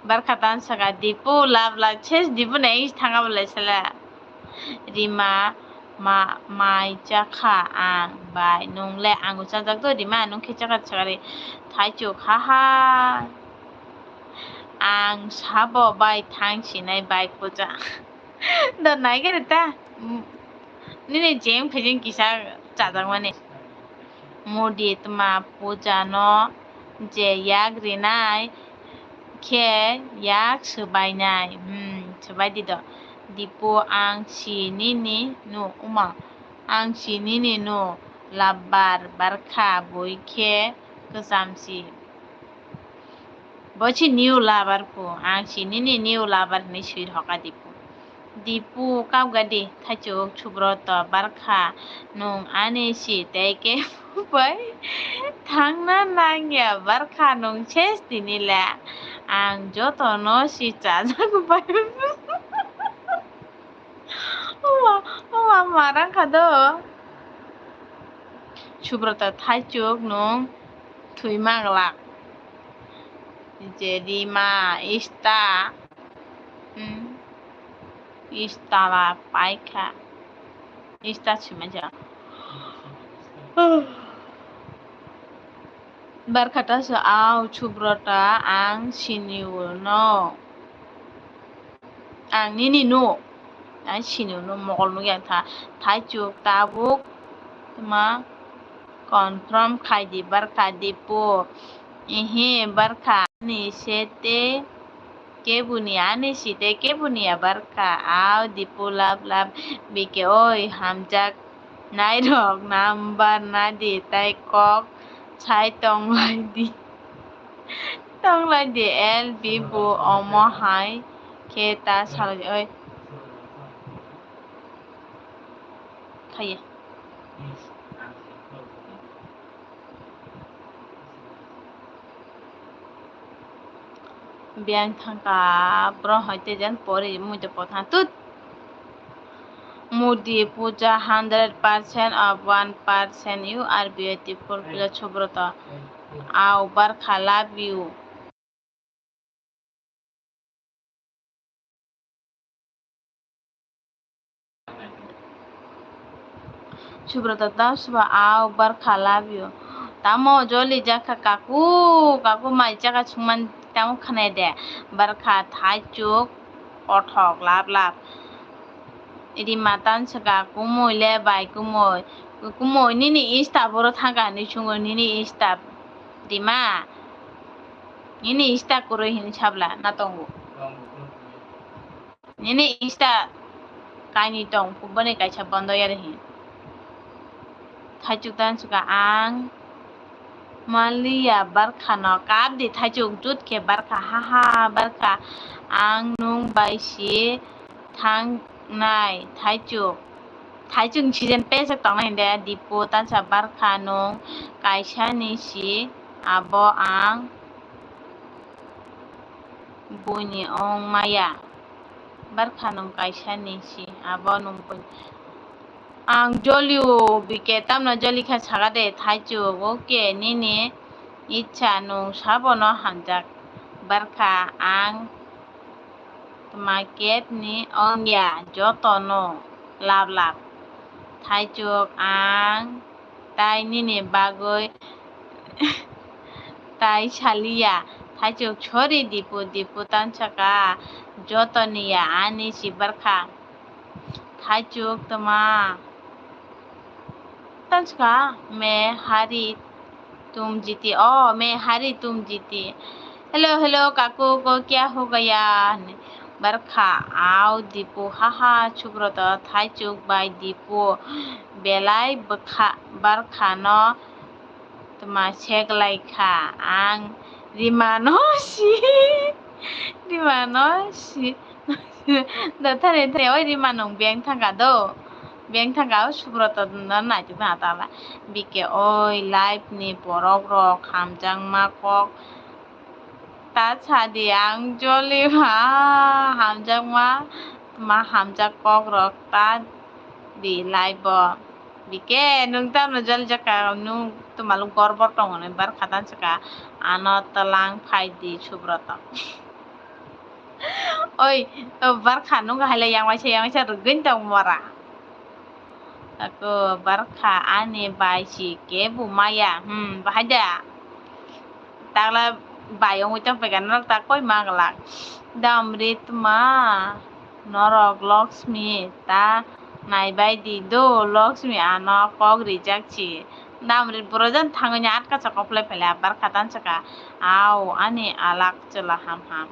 Barkha tan saka Dipu love love ses Dipu na ing thanga bolai sala. Rima ma mai chakha ang bai nung le ang chajak do Rima nung khe chakha chakari thaichuk ha ha. Ang sabo bai thang sinai bai puja. Do nai gari ta. Nini jeng phejeng kisa chajakmani. Mudi tma puja no je yak rinai khe yak swbainai. Hmm, swbai di do. Dipu ang si nini nu uma. Ang si nini nu labbar barkha bui khe kwcham si. Bo si new lover pu, ang si nini new lover hinwi swi rwkha Dipu. Dipu kapgadi thaichuk Subrata barkha nung ani si tei kebo bai thangna nangya barkha nung ses tini le ang jotono si chajak bai. Uma, uma, marang kha do. Subrata thaichuk nung thwi manglak. Je Rima ista. Hmm. Ista la paikha. Ista sima ja. Barkha ta sa au Subrata ang sini no. Ang nini no. Ang sini no mokol nugya tha. Thaichuk tabuk ma confirm khai di barkha Dipu. Ehe barkha ni sete kebuni ani site kebuni ya barkha. Au Dipu love love bike oi hamjak. Nairok number nadi tai kok sai tonglaidi. Tonglaidi L B bo omo hai khe ta salai oi. Khaiya. Biyang thangka bro hoi te jan pori mui te pothang tut. Mudi puja hundred percent of one percent you are beautiful pila Subrata. Au barkha love you. Subrata ta suba au barkha love you. Tamo joli jakha kaku, kaku mai chaka chungman tamo khanai de. Barkha thaichuk kothok love love. Rima tan saka kumui le bai kumui. Kumui nini insta boro thangka hinui chungo nini insta. Rima. Nini insta kwrwi hinui sabla na tongo. Nini insta kainwi tong, boni kaisa bondo yari hin. Thaichuk tan suka ang maliya barkha no kap di thaichuk jut khe barkha ha ha barkha ang nung bai si thang nai thaichuk. Thaichuk season pesek tong nai hinde Dipu tansa barkha nung kaisa ni si abo ang. Buini ong maya. Barkha nung kaisa ni si abo nung bui. Ang jolio bike tamno joli kha saka de thaichuk oke nini icha nung sabono hamjak. Barkha ang tma kep ni ongya jotono lab lab. Thaichuk ang tai nini bagwi Tai saliya. Thaichuk, sorry Dipu, Dipu tansaka. Jotoni ya ani si barkha. Thaichuk tma. Tansaka, me hari tum jiti. Oh, me hari tum jiti. Hello, hello, kaku, ko kya ho gaya? Barkha, au Dipu, haha, Subroto, Thaichuk bai Dipu. Belai bwkha, barkha no tma seklai kha ang Rima no si, Rima no si. Da thare thare oi Rima nung beng thangka do, beng thangka o Subroto no naituk na tala. Bike oi live ni borok rok hamjakma kok ta sadi ang joli ma hamjakma ma hamjak kok rok ta di live o. Bike nung tamo joli jaka nung tuma luk gorbor tongo nai barkha tansaka ano tlang phai di Subroto. Oi, o barkha nung haile yang waisa yang waisa rwgwin tong mora. Ako barkha ani bai si kebu maya. Hmm, bahai da. Takla bai ongwi tong phaikha norok ta koi ma glak. Damri tma norok Lakshmi ta naibai di do, Lakshmi ano kok rijak si. Damri borojan thangwi ni atka chakop lai phaila barkha tansaka. Au ani alak chwla ham ham.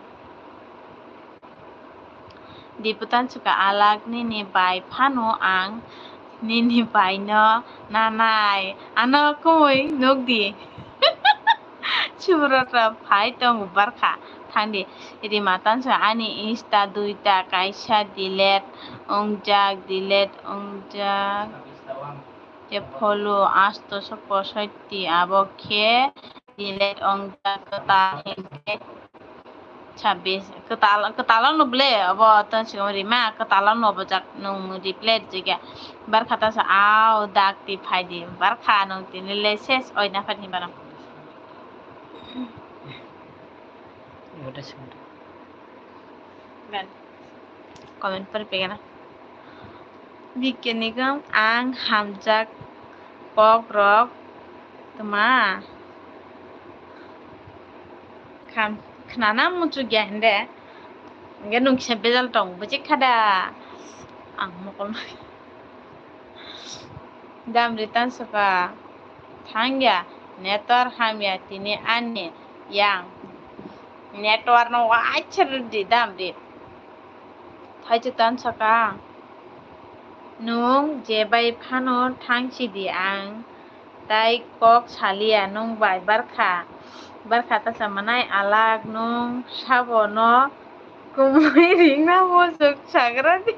Dipu tansaka alak nini bai phano ang nini bai no nanai ano kumui nukdi. Subroto phai tongo barkha thangdi. Rima tansaka ani insta duita kaisa delete wngjak, delete wngjak. Je follow asto soko sotti abo khe delete wngjak kwtal hinkhe chabbish kwtal, kwtal no ble obo to sigon Rima kwtal no bojak nung reply rijikya barkha tansaka au dak ti phai di barkha nung tini le ses oi na phai hinba no. Comment pori pegana. Bikini gam ang hamjak kok rok tma kham khnana muchuk ya hinde. Hingke nung kisa bejal tong bujik khada ang mokol. Damri tansaka thangya network hamya tini ani yang network no waisa rwdi damri. Thaichuk tansaka nung jebai phano thangsidi ang tai kok saliya nung bai barkha barkha tasa manai alak nung sabo no kumui ringna mosok sagrani.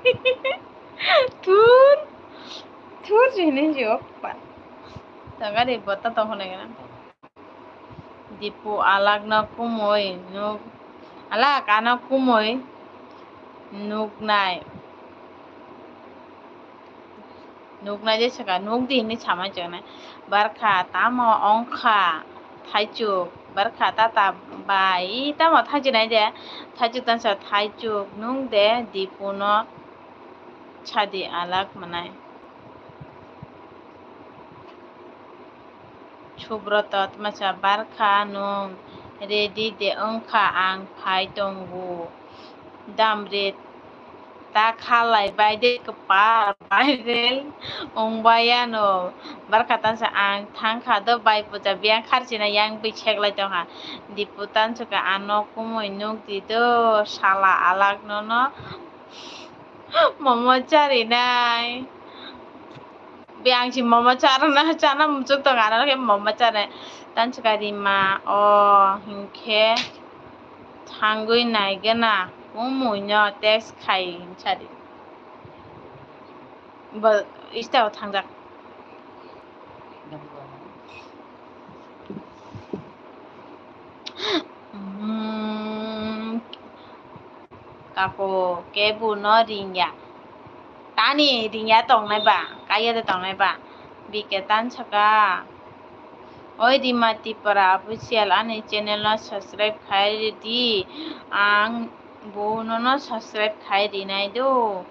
Thur, thur sini jok pa. Tagari bota tong hone gana. Dipu alak no kumui nuk, alak ano kumui nuknai. Nuknai je saka nukdi hinui samai chongnai. Barkha tamo ongkha thaichuk. Barkha tata bai tamo thaichuk nai de. Thaichuk tansa thaichuk nung de Dipu no. Sadi alak manai. Subroto tmasa barkha nung ready de wngkha ang phai tongo. Damri ta khalai bai de kwpal viral wngbai ano. Barkha tansa ang thangkha do bai puja biyang kharchina yang bwi seklai tongkha. Dipu tansuka ano kumui nukdi do sala alak nono. Momo charinai. Biyang si momo charana, chana muchuk tong, ano khe momo charinai. Tansuka rima o hinkhe thangwi naigwna, kumui no text khai hinchadi. Bo Insta o thangjak. Hmm, kako kebu no ringya. Tani ringya tongnai ba, kaiya de tongnai ba. Bike tansaka. Oi Rima Tripura official ani channel no subscribe khai di. Ang bo nono subscribe khai rinai do.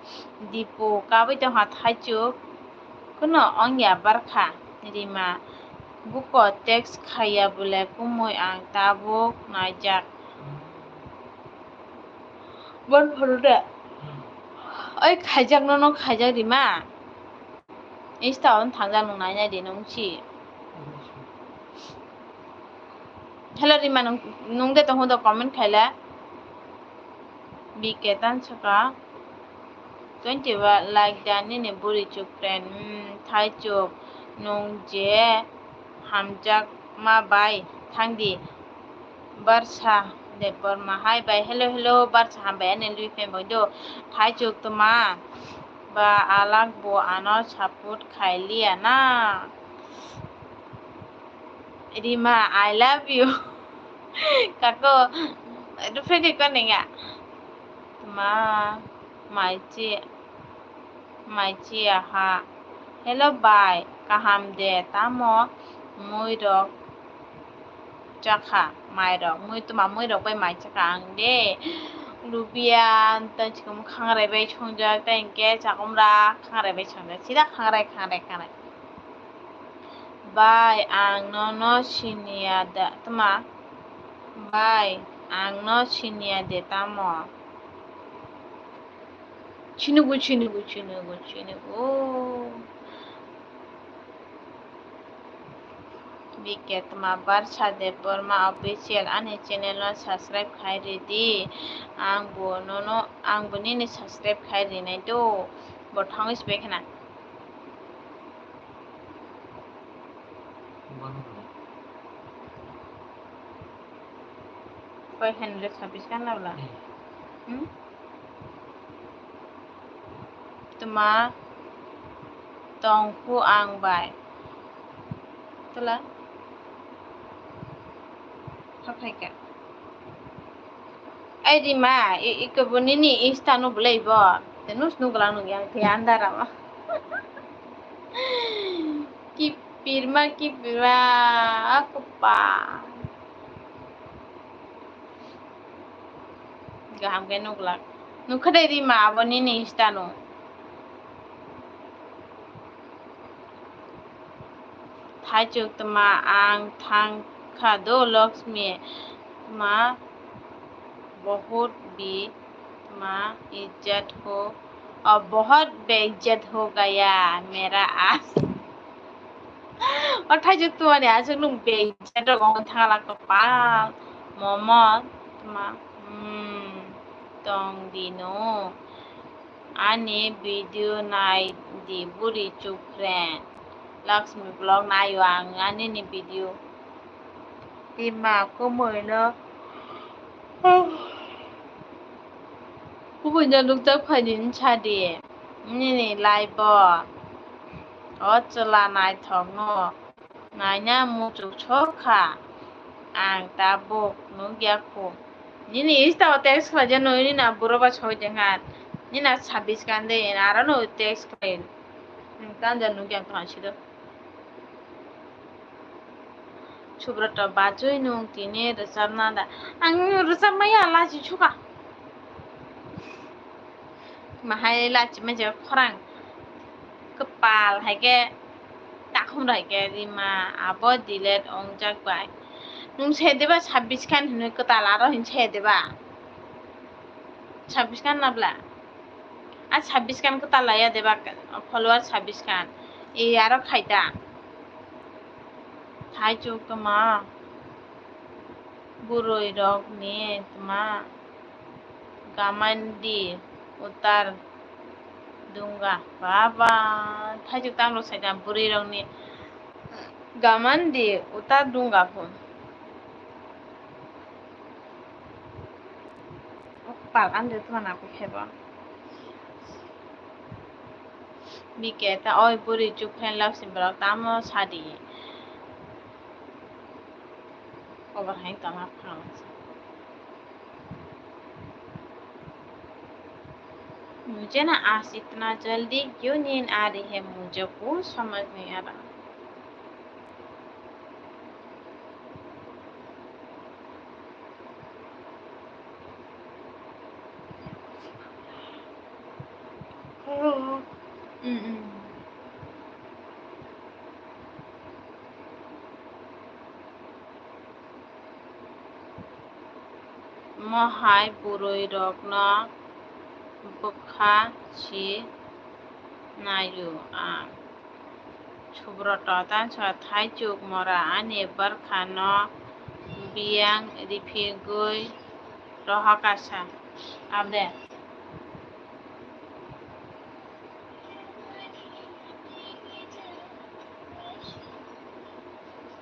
Dipu kabui tongkha thaichuk. Kuno ongya barkha Rima. Buko text khaiya bole kumui ang tabuk naijak. Bon phuru de. Oi khaijak nono khaijak Rima. Insta on thangjak nung nainai di nung si. Hello Rima nung, nung de tong hudo comment khaile. B K tan saka. Twenty ba like da nini buri chuk friend. Hmm, thai chuk nung je hamjak ma bai thang di. Barsa de porma hai bai hello hello barsa hambai ani lui pen bai do. Thai chuk tuma ba alak bo ano support khai liya na. Rima, I love you. Kako, ruphe ni ko ninga. Ma, maichi, maichi aha. Hello bai, kaham de, tamo mui rok chakha, mai rok, mui tuma mui rok bai mai chakha ang de. Lubia, tei chikom khangrai bai songjak, tei hingke chakomra khangrai bai songjak. Sida khangrai, khangrai, khangrai. Bai, ang nono siniya da, tama? Bai, ang no siniya de tamo? Sinugu, sinugu, sinugu, sinugu. B K tama Barsa Debbarma official ani channel no subscribe khai ridi. Ang bo nono, ang bo nini subscribe khai rinai do. Bo thangwi sibai khna. Koi handle sabis kan la bla? Hmm? Tuma tongkhu ang bai. Tula? Pha phaikha. Ai Rima, i, i kebo nini Insta no belai bo. Te nus nugla nung yang te andara ma. Kipirma, kipirma, aku pa. Gaham khe nuglak. Nukha de Rima abo nini Insta no. Thaichuk tma ang thang kha do Lakshmi tma bahut bi tma ijjat ho, oh, bahut beijjat ho gaya mera aaj. O thaichuk tma ni aswk nwng beijjat rok wng thang la kapal momo tma, hmm, tong di no. Ani video nai di buri chukren. Lakshmi vlog naio ang ani ni video. Tima kumui no. Kumui no nukjak phai di wngsa di. Nini live o. O chwla naithok no. Naina muchuk sokha. Ang tabuk nukya khu. Nini Insta o text khlai jano, nini na buro ba soi jengha. Nini na sabis kan de, aro no text khlai. Tanja nukya ang tong sido. Subrata bachoi nung tini rwchapna da. Ang rwchapmaya lachi sukha. Mahai lachi manja khorang. Kwpal hai khe takhum hai khe Rima abo delete ongjak bai. Nung se deba sabis khan hinwi kwtal aro hin se deba. Sabis khan nabla. A sabis khan kwtal laya deba follower sabis khan. E aro khaita. Thaichuk tma. Bwrwi rok ni tma. Gamandi utar dunga. Baba. Thaichuk tamrok saida bwrwi rok ni. Gamandi utar dunga pho. Pal ande tuma na khe bo. Bike ta oi buri chuk phen lak sim borok tamo sadi. Obar hai tama phang. मुझे ना आज इतना जल्दी क्यों नींद आ रही है, मुझे कुछ समझ नहीं आ रहा। Mm-mm. Omo hai bwrwi rokno bwkha si naio ang. Subroto tang sa thaichuk mora ani bwrkha no biyang riphi gwi rohor kasa. Abde.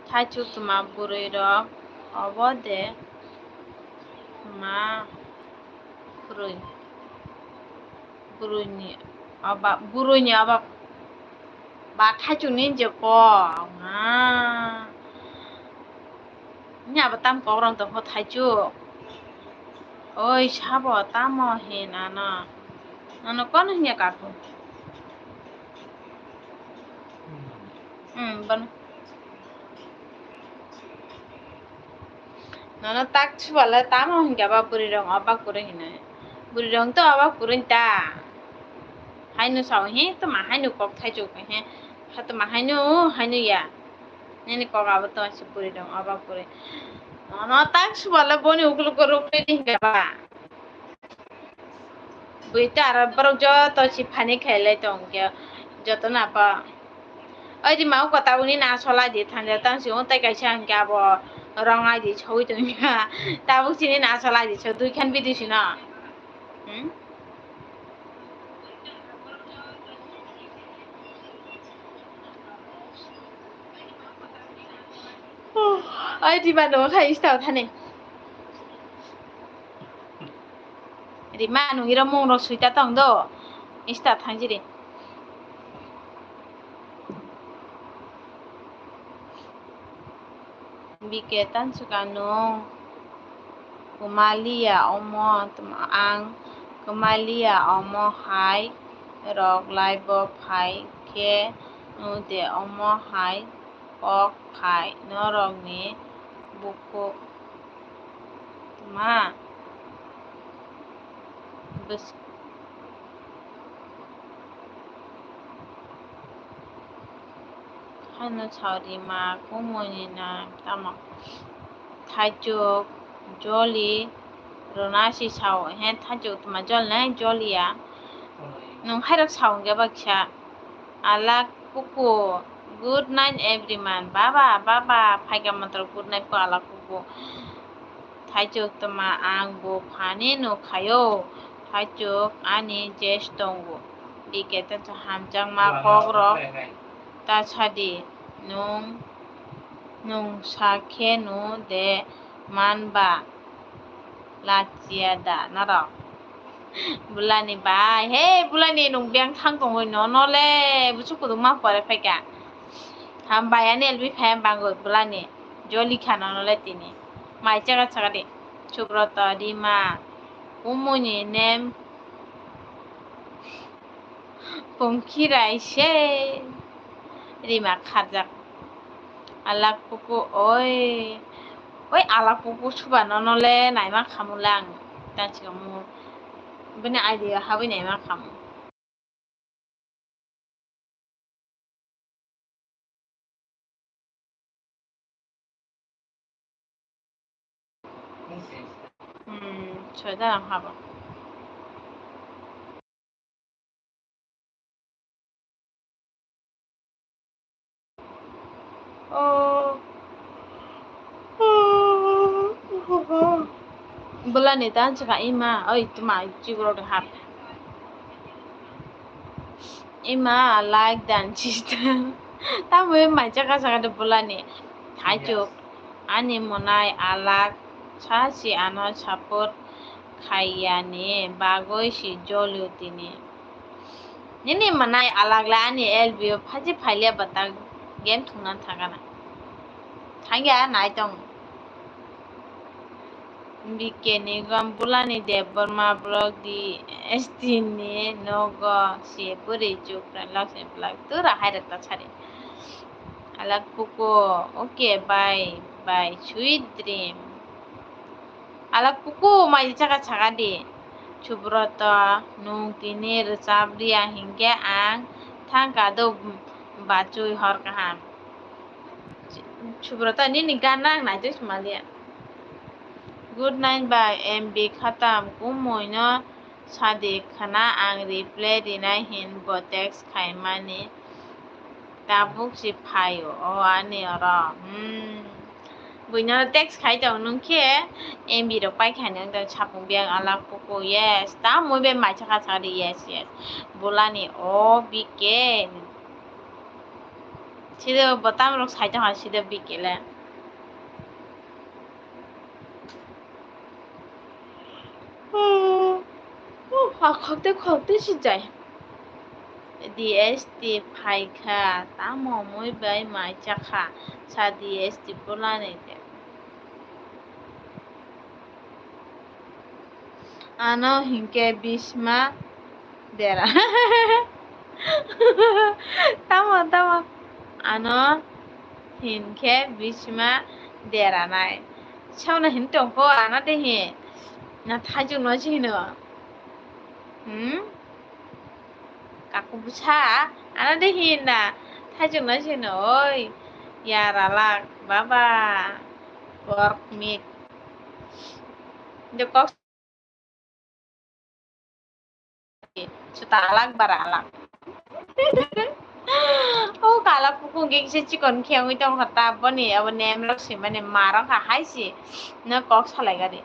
Thaichuk tma bwrwi rok obo de tma khurui. Bwrwi ni oba, bwrwi ni oba ba thaichuk ni je ko. Nya ba tam kok rang tong kho thaichuk. Oi sabo tamo he nano. Nano kono hinya kaku. Hmm, ban. Nono tak subale tamo hinkhe ba bwrwi rok obak kwrwi hinwi. Bwrwi rok to obak kwrwi ta. Haino sao he tma haino kok thaichuk he. Ha tma haino haino ya. Nini kok abo tma se bwrwi rok obak kwrwi. Nono tak subale boni ukulugo rukri di hinkhe ba. Bui ta aro borok joto si phani khailai tong khe joto no apa. Oi di mau kota uni na sola di thanja tang si utai kaisa hingke abo rong ai di chogui tong kha. Tabuk sini na sola di so dui khan bidi sino. Hmm? Oi di ba no khai ista thani. Rima nung iro mung rok suita tong do. Insta thangjiri. Bike tansuka nung kwmaliya omo tma ang kwmaliya omo hai rok laibo phai khe nung de omo hai kok phai norokni bukhuk tma bwswk hano sao rima kumui ni na tamo thaichuk joli rwna si sao he thaichuk tma jol nai jol ya nung hairok sao hwnkhe baksa. Alak puku, good night everyone. Baba, baba, phaikha motor good night ko alak puku. Thaichuk tma ang bo phani nukhaio. Thaichuk ani jes tongo. Dike ta hamjakma kokrok ta sadi. Nung, nung sakhe nu de manba. Lachia da norok. Bulani bai, he bulani nung beng thang tongoi no, no le buchuk kudu ma pore phaika. Ham bai ani elbi phai bangoi bulani. Joli khano no le tini. Mai chaga chaga di. Subroto Rima. Umuni nem. Pungkhirai se rima kharjak. Alak puku oi, oi alak puku suba nono le naima khamu le ang tansi kamu bini idea habwi naima khamu. Hmm, soida rang habo. Oh. Bulani dan chika ima, oi tuma chigro de hap. Ima like dan chista. Tamo mai chaka chaka de bulani. Thaichuk. Ani monai alak sa si ano support khaiyani bagwi si jolio tini. Nini manai alak le ani L B o phaji phailiya bata game thungna thangana. Thangya nai tong. B K ni gom bulani Debbarma blog di S T ni nogo si bwrwi chuk pen lok si blog tura hai rok ta sari. Alak puku, okay, bye bye, sweet dream. Alak puku mai chaka chaka di. Subroto, nung tini rwchap riya hinkhe ang thangka do bachwi hor kaham. Subroto, nini gan ang naitwi sumaliya. Good night bai M B khatam kumui no sadi khna ang reply rinai hin bo text khaimani tabuk si phaio o ani oro. Hmm. Buino text khai tong nung khe M B rok pai khai nung tong sapung biyang alak kuku yes. Tamui be mai chakha chakha di yes yes. Bulani o B K. Sida bo tamrok sai tong ha sida B K le. Khokte khokte si jai. D S T phaikha, tamo mui bai mai chakha, sa D S T bulani de. Ano hinkhe bisma dera. Tamo, tamo. Ano hinkhe bisma deranai. Sauna hin tongkho, ano de hin. Na thajwk no si hino. Hmm? Kaku bwsa, ano de hin na. Thajwk no si hino, oi. Yar alak, baba. Pork meat. De kok Chuta alak bara alak. O kala kuku hwnkhe kisa chikon khe wngwi tongkha ta boni abo nem rok swimani ma rok ha hai si no kok salai gari.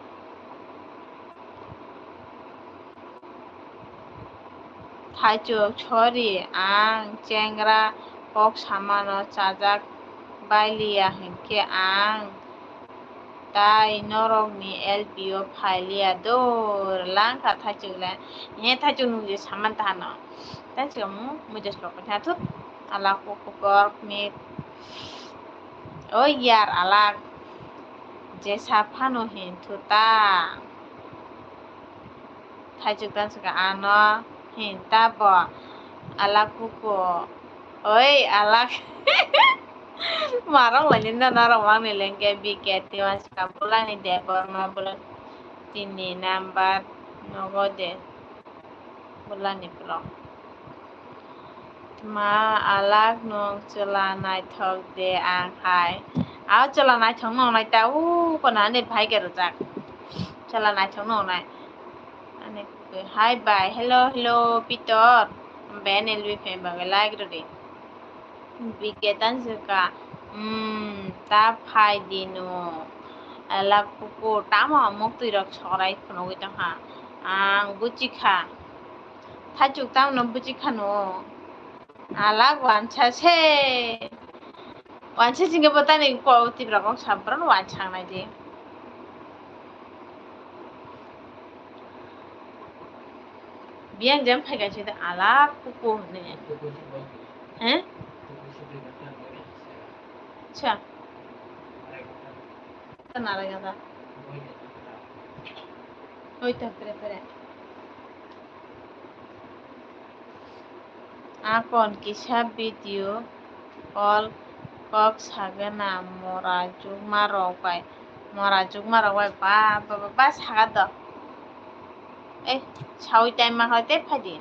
Thaichuk, sorry, ang chengra kok samano chajak bailiya hinkhe ang Tai norokni L P o phailiya dur langkha thaichuk le. He thaichuk nung je saman tahano. Thaichuk mu mujas rok kha thut. Alak kuk kuk kok mik. O yar alak. Jesa phano hin thuta. Thaichuk tansukha ano hin ta bo alak kuku. Oi alak. Marok lainani norok mangni lengke B K T wansa bulani de borma bula tini number nogo de bulani blog. Ma alak nwng chwla naithok de ang hai. A chwla naithok nwngnai ta u kono ani bhai khe rwjak. Chwla naithok nwngnai. Ani hai bai hello hello Pitor. Bene lui phe bagwi like rwdi. Bike tansi ka um ta phai dino. Alak kuku tamo muk twi rok sorai phunugwi tongkha. Ang buchi kha. Thaichuk tamno buji khano. Alak wansa se. Wansa singke bo tani ko tibra kok sabron wansa nai di. Biyang jam phai gachi da alak kuku ne. He? Cha. Nara gada. Oi ta pere pere. Akon kisa video call kok sagena mora jukma rok bai. Mora jukma rok bai ba, ba, ba, ba saga do. Eh, sawi time ma hoi te phai di.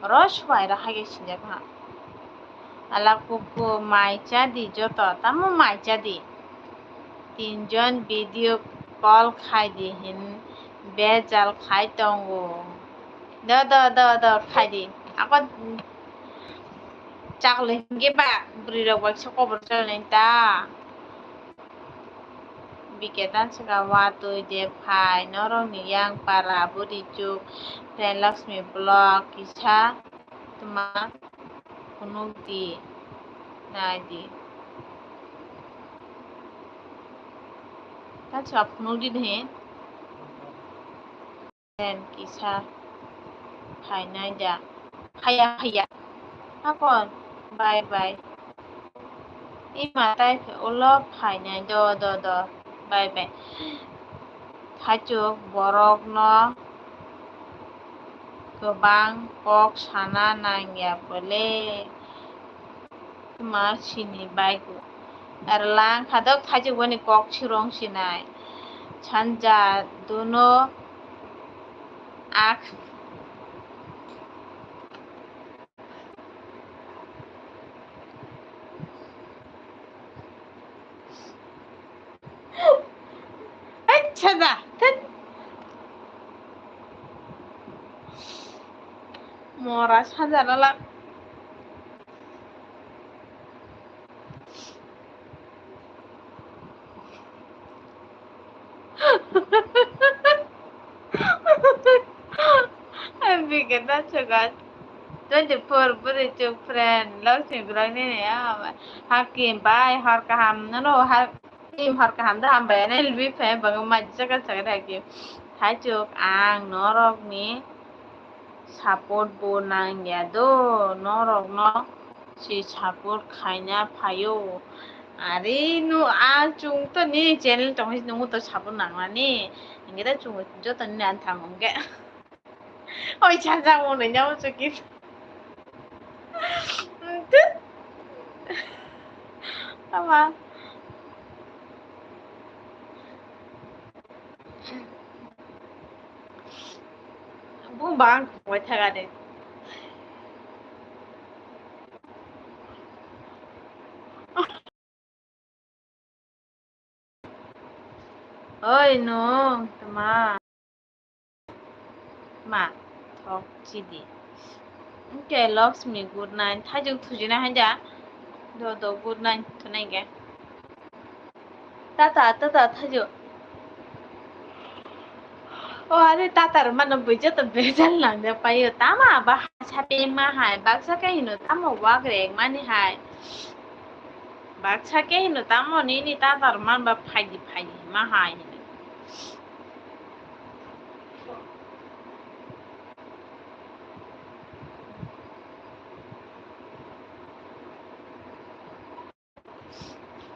Oro suai ra hai sinjak ha. Ala kuku mai cha di joto, tamo mai cha di. Tinjon video call khai di hin bejal khai tongo. Do, do, do, do, khai di. Ako chakle hinge ba bwrwi rok bai kisa kobor chalnai ta. Bike tan saka watwi de phai norok ni yang para bwrwi chuk Prenlakshmi vlog kisa tuma phunuk di nai di. Tan saka phunuk di de. Pen kisa phainai da. Phaiya, phaiya. Hakon, bye, bye. Ima tai phe ulo phainai do, do, do. Bye, bye. Thaichuk borokno kwbang kok sana nangya bole. Tuma sini baigo. Erlang khadok thaichuk boni kok sirong sinai. Sanja duno ak. Ai, Sada, thit. Mora sanja lala. Bigeta chugat twenty four bwrwi chuk friend Lakshmi Bwrang nini ama. Hakim bai hor kaham nono ha-, Hakim hor kaham da hambai ani lbi phe bang majisa ka chakra Hakim. Thaichuk ang norok ni support bo nangya do, norok no si support khaina phaio. Are no a chung to nini channel tong nungo to support nangnani. Hingke da chung joto nini ani thang hingke. Oi, chanjak mano nyamo chukit. Ama. Bung bang koi thaga de. Oi, no, tama. Ma, thok chidi. Okay, Lakshmi, good night. Thajok thujina haja. Do, do, good night. Thunai ge. Tata, tata, thajok. O, are tata rok mano bujo to bejal nang de payo. Tama ba sape ma hai. Baksa ke hino tamo wak rek mani hai. Baksa ke hino tamo nini tata rok man ba phaidi, phaidi ma hai hino.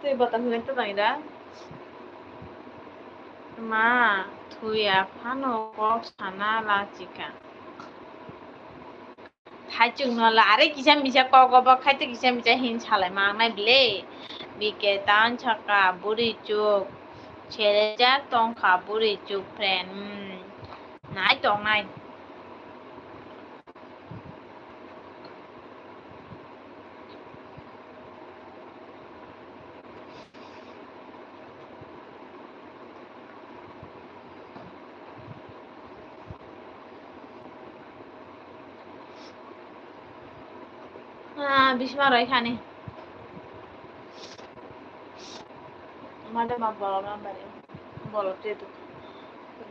Tei bottle hwnwi twtang da. Ma, thwi aphano kok sana lachika. Thaichuk no la, are kisa misa kok obo, khaito kisa misa hin salai mangnai bile. Bike tan saka buri chuk. Serejak tongkha buri chuk friend. Hmm. Nai tongnai. Ah, bisma roi khani. Mada ma bolo ma bari. Bolo te tu.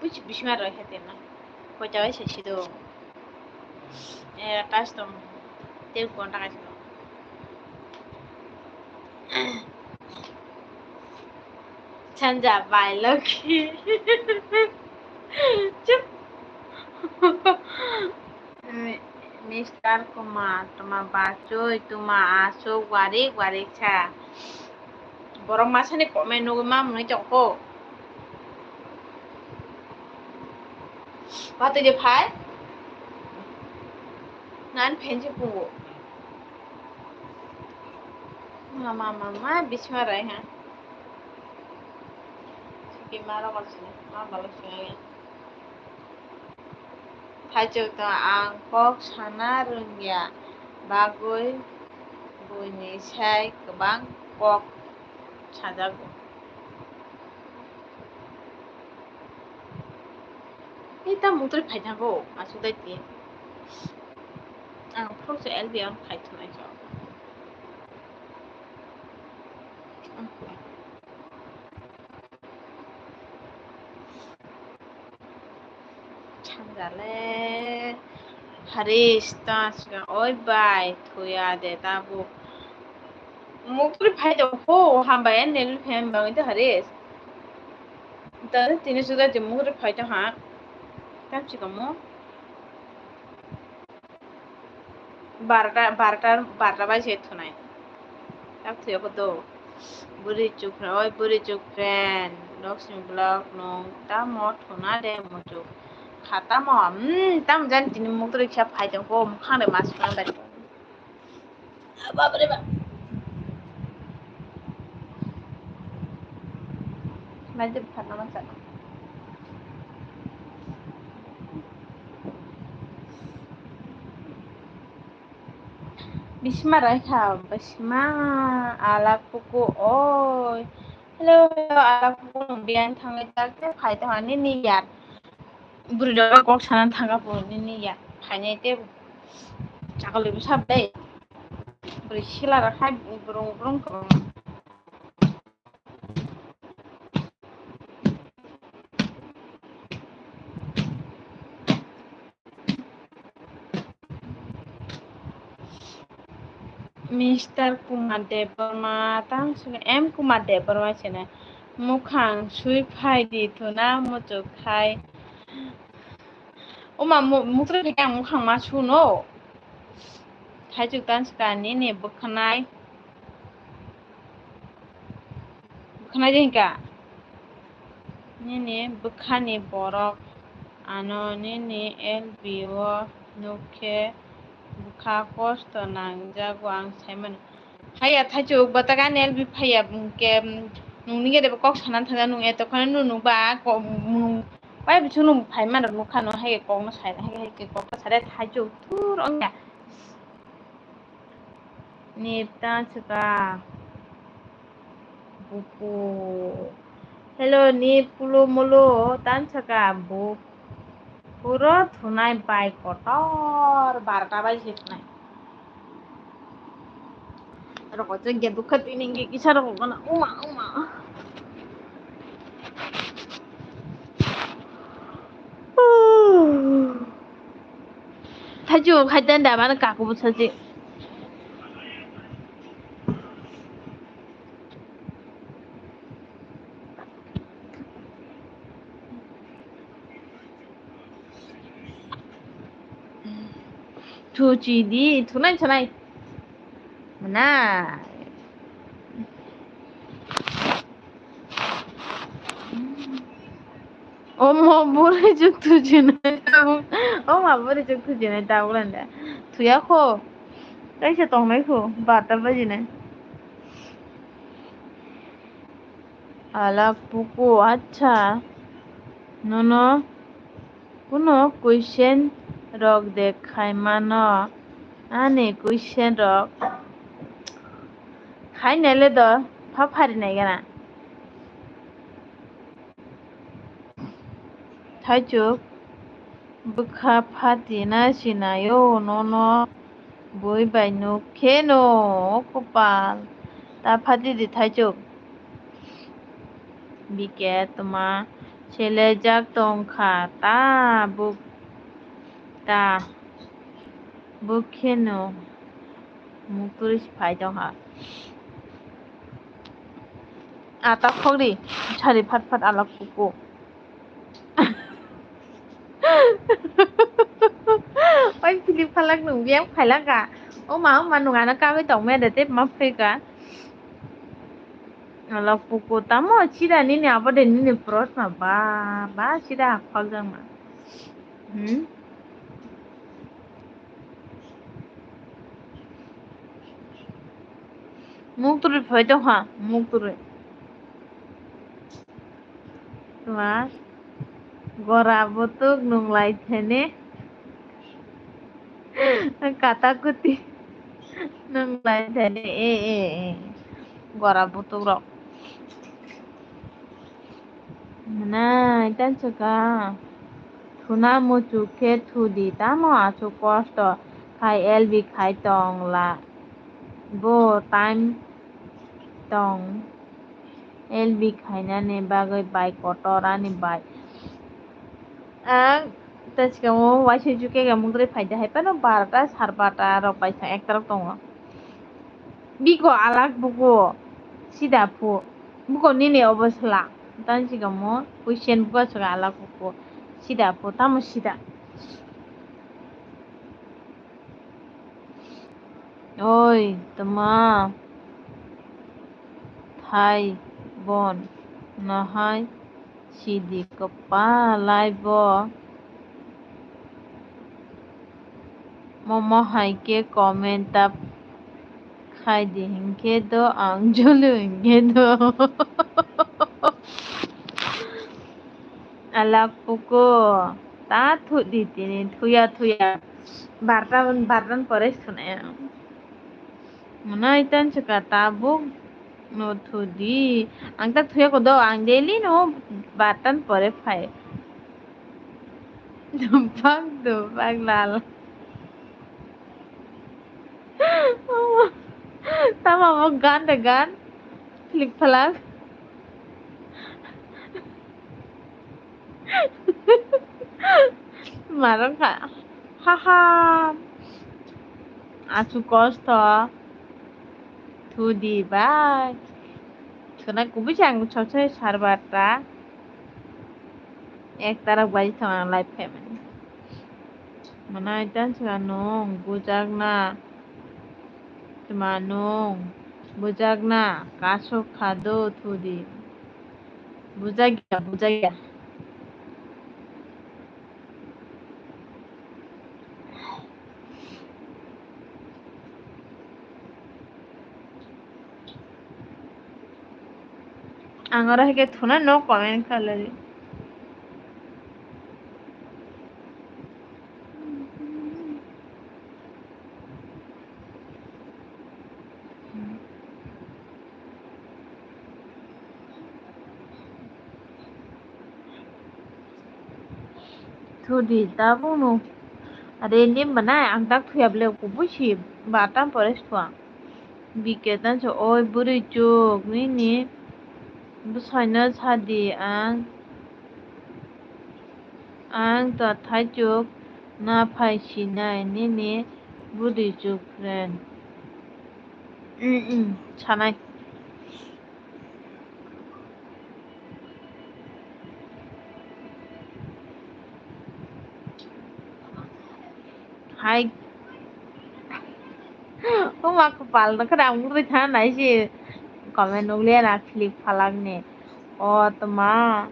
Buchi bisma roi khate na. Koita bai se sido. Eh, custom. Te gonta kaisa. Chanja bai loki. Chup. Mi-, Mister Kumar, tuma bachoi, tuma aswk warik warik sa. Borok masani comment nugwi ma mwnwi tongkho. Watwi de phai. Nan phensi pungo. Ma, ma, ma, ma, bisma rai ha. Siki ma rogo sini, ma balo sini. Thaichuk to ang kok sana rwngya bagwi buini sai kwbang kok sajago. Ei ta mutri phai thango, aswk dai ti. Ang phok se L B on phai thunai so. Chanjale. Haris ta sika, oi bai, thuya de tabuk. Mukri phai to ho, hambai an nel phem bang to Haris. Tare tini suda je mukri phai to ha. Tam sika mo. Barta, barta, barta bai se thunai. Tak thuya ko do. Buri chukra, oi buri chukren. Lakshmi Vlog nung tamo thuna de muchuk. Kha tamo, hmm, tam jan tini mukri kisa phai tong ko, mukhang de mas khang bari. Bapre bap. Mai de phatna ma chana. Bisma rai kha, bisma ala kuku oi. Hello, hello, ala kuno biang thangai tak te phai ta hani ni yar. Buri da kok sana thanga po ni ni yar. Phai nai te. Chakal ibu sab dai. Buri sila ra khai burung burung ko. Mister Kumar Debbarma, tang sini M Kumar Debbarma sini. Mukhang sui phai di thuna muchuk khai. Oma mu-, mukre phai ang mukhang ma suno. Thaichuk tan sika nini bwkhanai. Bwkhanai de hinka. Nini bwkhani borok ano nini L B o nukhe bwkha kosto nangjago ang saimano. Haiya thaichuk bwtaka ani L B phaiya hwnkhe nungni gede bo kok sana thangya nung eto khano nunu ba ko-, nung pai bichuk nung phaimano nukhano haikhe kokno sai haikhe kokno sare thaichuk thur ongya. Nip tan saka. Buku. Hello, Nip, Kulu, Mulu, tan saka. Buk. Puro thunai bai kotor, barota bai se thunai. Roko je ge dukha tini ge kisa roko gana. Uma, uma. Thaichu khai dan da mano kaku bwsa je. Thuchi di, thunai sanai. Mana. Omo bwrwi chuk thujinai tabuk. Oma bwrwi chuk thujinai tabuk landa. Thuya kho. Kaisa tongnai kho. Barta bajinai. Alak puku, acha. Nono kuno question rok de khai mano. Ani question rok khai nai le do pha phari nai gana. Thaichuk bwkha phati na sinaio nono bui bai nuk khe no o kopal ta phati di Thaichuk. Bike toma selejak tongkha ta buk ta buk kheno mukturi phai tongkha. Ata khogri sari phat phat alak kuku. Oi philip khalak nung biyang phailaka. O ma o ma nung ano kagwi tongmaya de tei ma phrika. Alak puku tamo sida nini abo de nini proshno ba ba sida khokjakma. Hmm? Mukturi phai tongkha mukturi. Tuma gora butuk nunglai thene kata kuti nunglai thene e e e gora butuk rok. Nai tanchika thuna muchuk khe thudi tamo aswk kosto khai L B khai tong la bo time tong. L B khainani bagwi bai kotor ani bai. Ang ta sikamo waisa juke ga mungdri phaida hai phano barota sarbata rok bai sa ekta rok tongo. Biko alak buko sida phu. Buko nini obo sla. Tan sikamo question buko saka alak buko sida phu tamo sida. Oi, tma thai bon, nohai sidi kwpal lai bo. Momo hai khe comment ta khai di hinkhe do ang julu hinkhe do. Alak puko ta thu di tini thuya thuya. Barta barta pore sunai ang. Mwnai tan chwkha tabuk No thudi. Ang tak thuya ko do, ang daily no batan pore phai. Dupak dupak lal. Tama mo gan de gan. Flik flak. Marang kha. Ha ha. Asu kosto. Thudi bai. Thuna kubui chang chokchai sarbata. Ek tarak bai thang live payment. Manai tan sira nung bujakna. Tma nung bujakna. Kasuk khado thudi. Bujakya, bujakya. Ang oro hai khe thuna no comment khalai. Thudi tabukno. Are ni mwnai ang tak thuya ble kubui si ba tam pore sua. Bike tan so oi bwrwi chuk nini bwsaino sadi ang. Ang to thaichuk na phai sinai nini bwrwi chuk friend. Mm, mm, sanai. Hai. Oma kwpal no khwrang wngwi tha nai se comment nukliya na click phalak ni. O tma.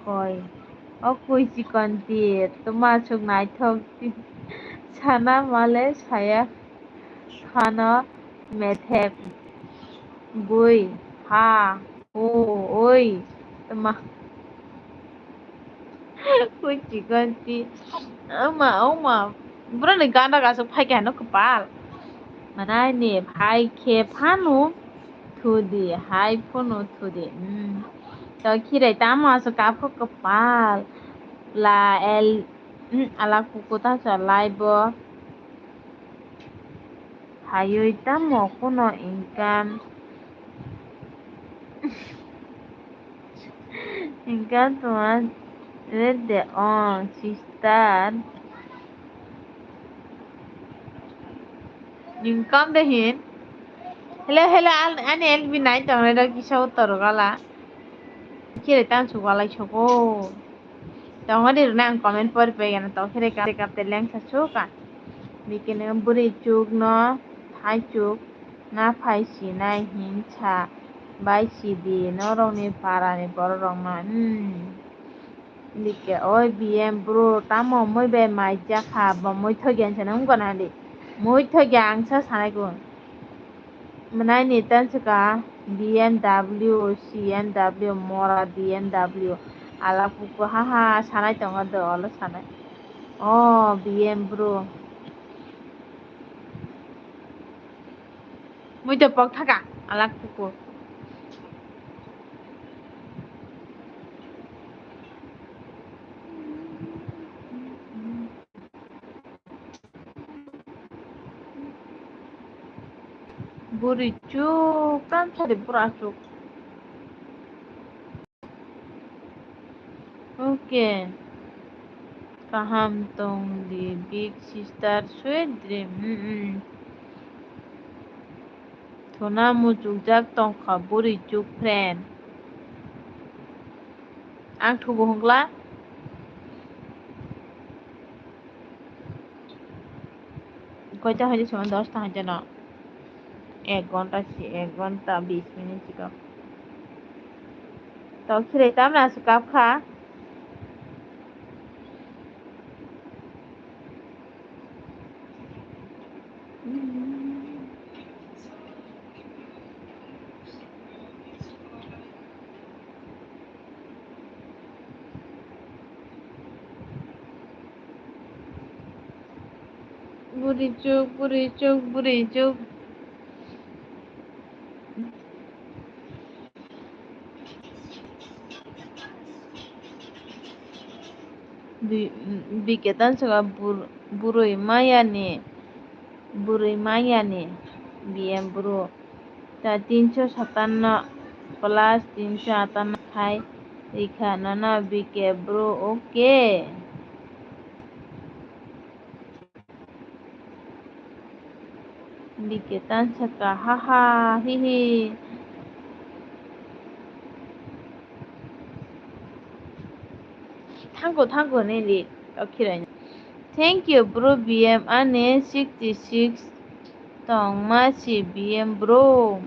Koi. O koi chikon ti tma suk naithok ti. Sana male saya khano methek gui ha. O, oi, tma. Koi chikon ti. Ama, oma. Bro ni ganda gasuk phai khe hano kwpal. Manai ni phai khe phano thudi, hai phano thudi. Hmm. To khirai tamo asuk kapho kwpal. La el, hmm, ala kuku ta sa lai bo. Hayui tamo kuno income, income tuma red de on sister. Income de hin. Hello, hello, ani L B nine tong red kisa uttor gala. Kire tan su gala soko. Tongo di rwna ang comment pori pegena tong khe reka reka te lengsa suka. Bikini bwrwi chuk no thai chuk na phai sinai hinsa bai sidi norok ni para ni borok rok no. Hmm. Bike oi B M bro tamo moi bai mai jakha bo moi thogian se nung gona di. Moi thogian ang sa sanai ko. Mwnai ni tan sika B M W, C M W, mora B M W. Ala kuku ha ha sanai tongo do olo sanai. O B M bro. Mui to pok thaka ala kuku. Buri chuk, tam sari bura chuk. Okay. Kaham tong di, big sister, sweet dream. Hmm, hmm. Thuna muchukjak tongkha buri chuk friend. Ang thubu hwngla. Koita hoide sima dosta hoide no. Ek ghonta si, ek ghonta bis minute sigo. To khirai tamna su kap kha. Bwrwi chuk, bwrwi chuk, bwrwi chuk. Bi-, bike tan saka bur-, bwrwi mayani, bwrwi mayani B M bro. Ta tinso satanno plus tinso atanno khai rikha nono bike bro, okay. Bike tan saka, ha ha, hi hi. Thank you, thank you, nini, okay, Rani. Thank you, bro, B M ani sixty six tongma si B M bro.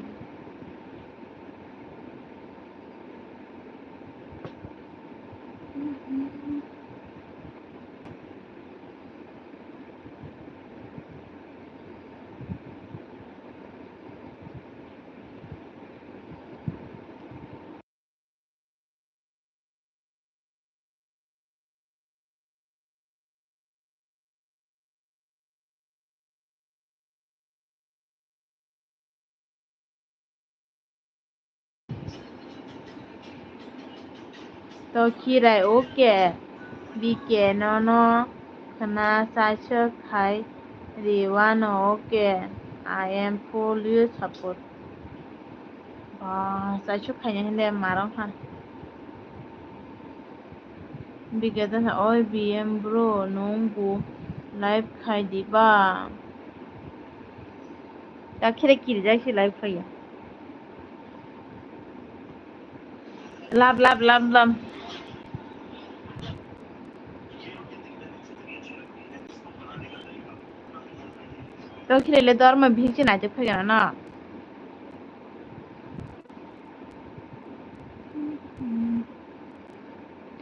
To khirai, okay. B K nono khna chaisa khai riwano, okay. I am full you support. Ba, chaisa khaina hinde marong kha. B K ta sa, oi B M bro, nwng bo live khai di ba. Ta khire kirijak si live khaiya. Love, love, love, love. To khire le dorma bhikse naijak phaiya na.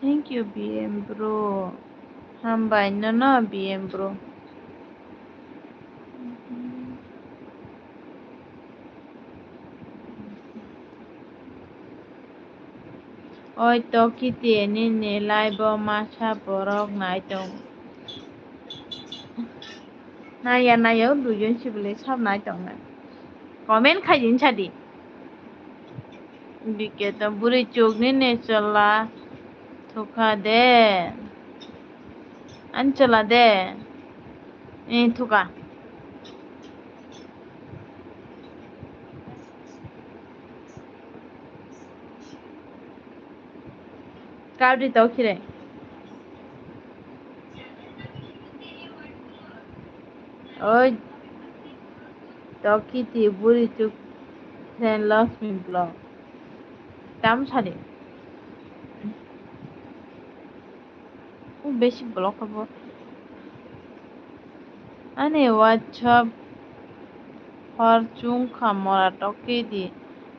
Thank you, B M bro. Hambai nono, B M bro. Oi to kiti nini live o masa borok nai tong. Naiya, naiya, o duijon sibole sab nai tong nai. Comment khai din sadi. B K ta bwrwi chuk nini chwla thukha de. Ani chwla de. Ni thukha. Kabri to khire. Oi, to kiti bwrwi chuk friend Lakshmi vlog. Tam sadi. O besi vlog abo. Ani WhatsApp hor chwng kha mora to kiti.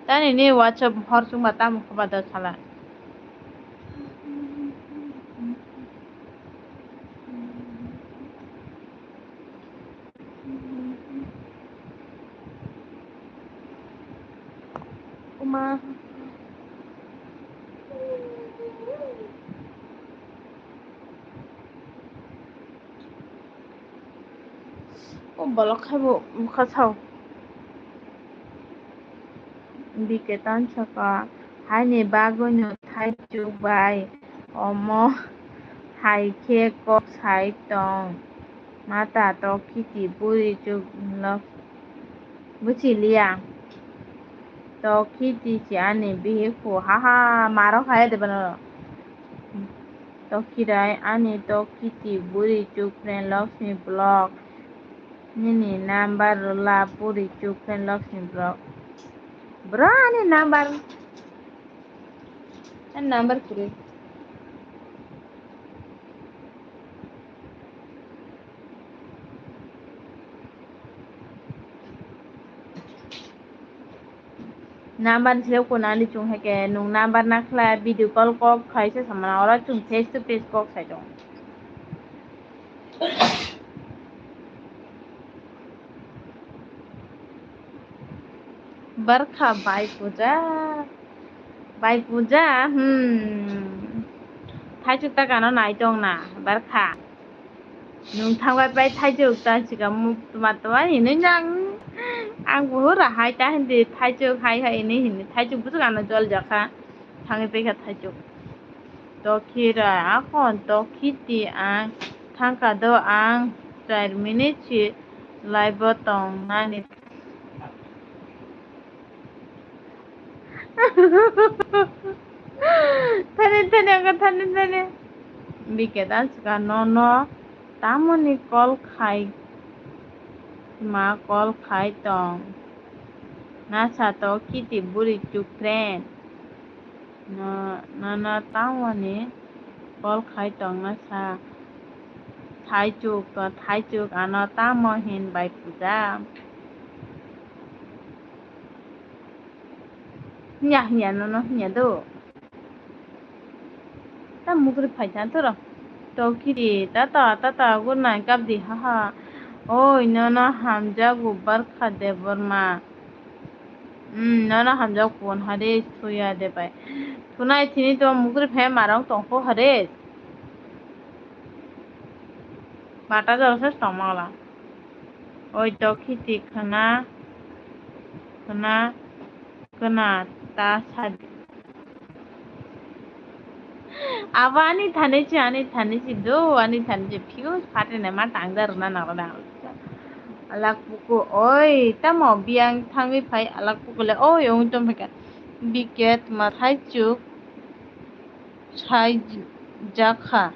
Tani ni WhatsApp hor chwng ba tamo kha ba da sala. Uma. O bolok hai bo bwkha sao. B K tan saka, haini bagwino thaichuk bai omo hai khe kok sai tong. Mata to kiti bwrwi chuk lok. Buchiliya. To kiti si ani bihikhu, ha ha, maro khaye de bono. To khirai ani to kiti bwrwi chuk friend Lakshmi vlog. Nini number rwla bwrwi chuk friend Lakshmi vlog. Bro ani number. Ani number kwrwi. Number ni siyok kunani chwng hai khe nwng number nakhlai video call kok khai se samana oro chwng face to face kok sai tongo. Barkha bai puja, bai puja, hmm. Thaichuk ta gana nai tong na, barkha. Nwng thangbai pai thaichuk ta sika mu tuma tuma hinwi nang. Ang buhur hai ta hindi thaichuk hai hai hinwi hindi thaichuk bwswk ano jol jakha. Thangwi paikha thaichuk. Tokhi ra akon tokhi ti ang thangka do ang char minute si live o tong nani. Thani thani ang thani thani. Bike dan sika nono tamoni call khai ma call khai tong. Nasa to kiti buri chukren. No, nono tamoni call khai tong nasa. Thaichuk to thaichuk ano tamo hin bai puja. Hinya hinya nono hinya do. Ta mukri phai chan toro. Tokiri tata tata gurna kap di haha. Oi nono hamjago barkha de borma. Hmm, nono hamjak pon hare thuya de bai. Thunai thini to mukri phai marong tongkho hare. Mata jor se tongmala. Oi to khiti khana, khana, khana ta sadi. Abo ani thani si, ani thani si do, ani thani si fuse phatene ma tangda rwna nangla da. Alak puku oi, tamo biyang thangwi phai alak puku le oi ong tong phai ka. Biket ma thai chuk. Sai jakha.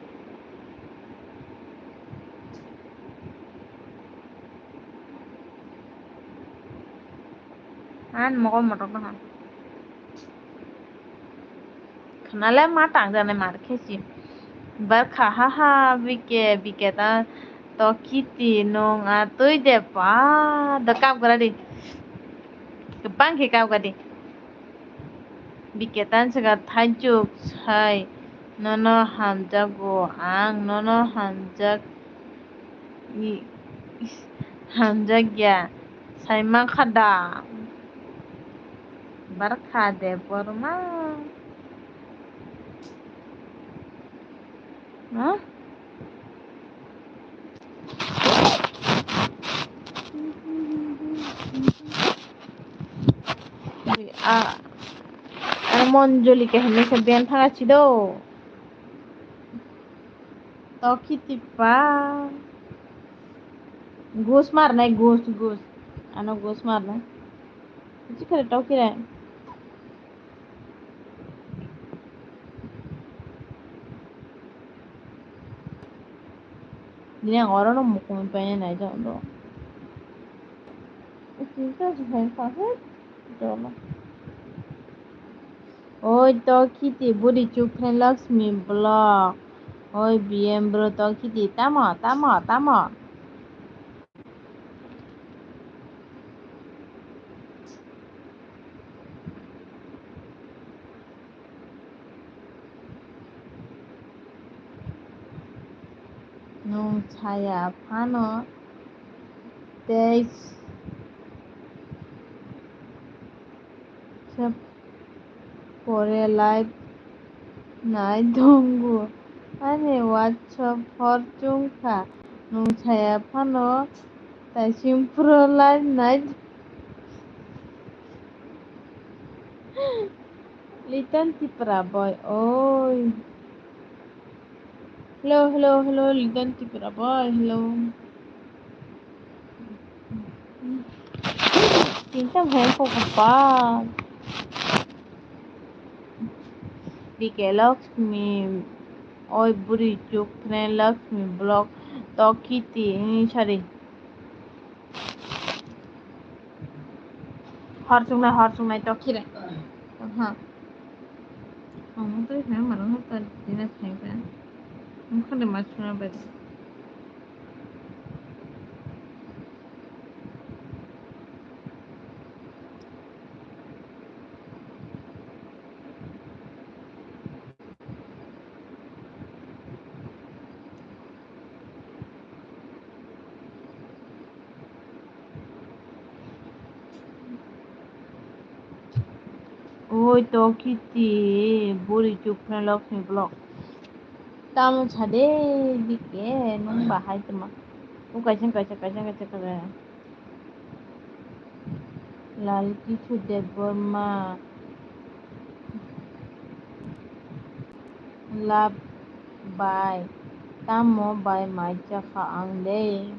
An mogo motok no ha. Khnale ma tang jani mar khesi. Bar kha ha ha bike bike ta to kiti nung a tui de pa da kap gra di. Kebang khe kap gra di. Bike tan saka thaichuk sai nono hamjago ang nono hamjak i hamjakya sai mankha da barkha de borma. Ha? A, a, Monjolika hinwi se ben thanga chido. Toki tipa. Gus marnai, gus, gus. Ano gus marnai. Chikhare toki rai. Dini ang orono mukung paina naijak do. Oi to khiti buri chukre Lakshmi vlog. Oi B M bro to khiti tamo, tamo, tamo. Nwng chaya phano tei se pore live nai tongo. Ani WhatsApp hor chwng kha. Nwng chaya phano taisim pro live nai. Litan Tipra boy, oi. Hello, hello, hello, Litan Tipra boy, hello. Tinta bhai ko pa. D K Lakshmi, oi buri chuk thne Lakshmi vlog, to kiti, sorry. Hor chungnai, hor chungnai, to khire. Ha. Ang twi khnai mano ta dina thai ta. Ang khade ma chuna bai. Oi to kiti buri chukre Lakshmi vlog. Tamo sade dike nung bahai tuma. O kaisa kaisa kaisa kaisa kaisa. Lal Kishore Debbarma. Lab bai tamo bai mai chakha ang de.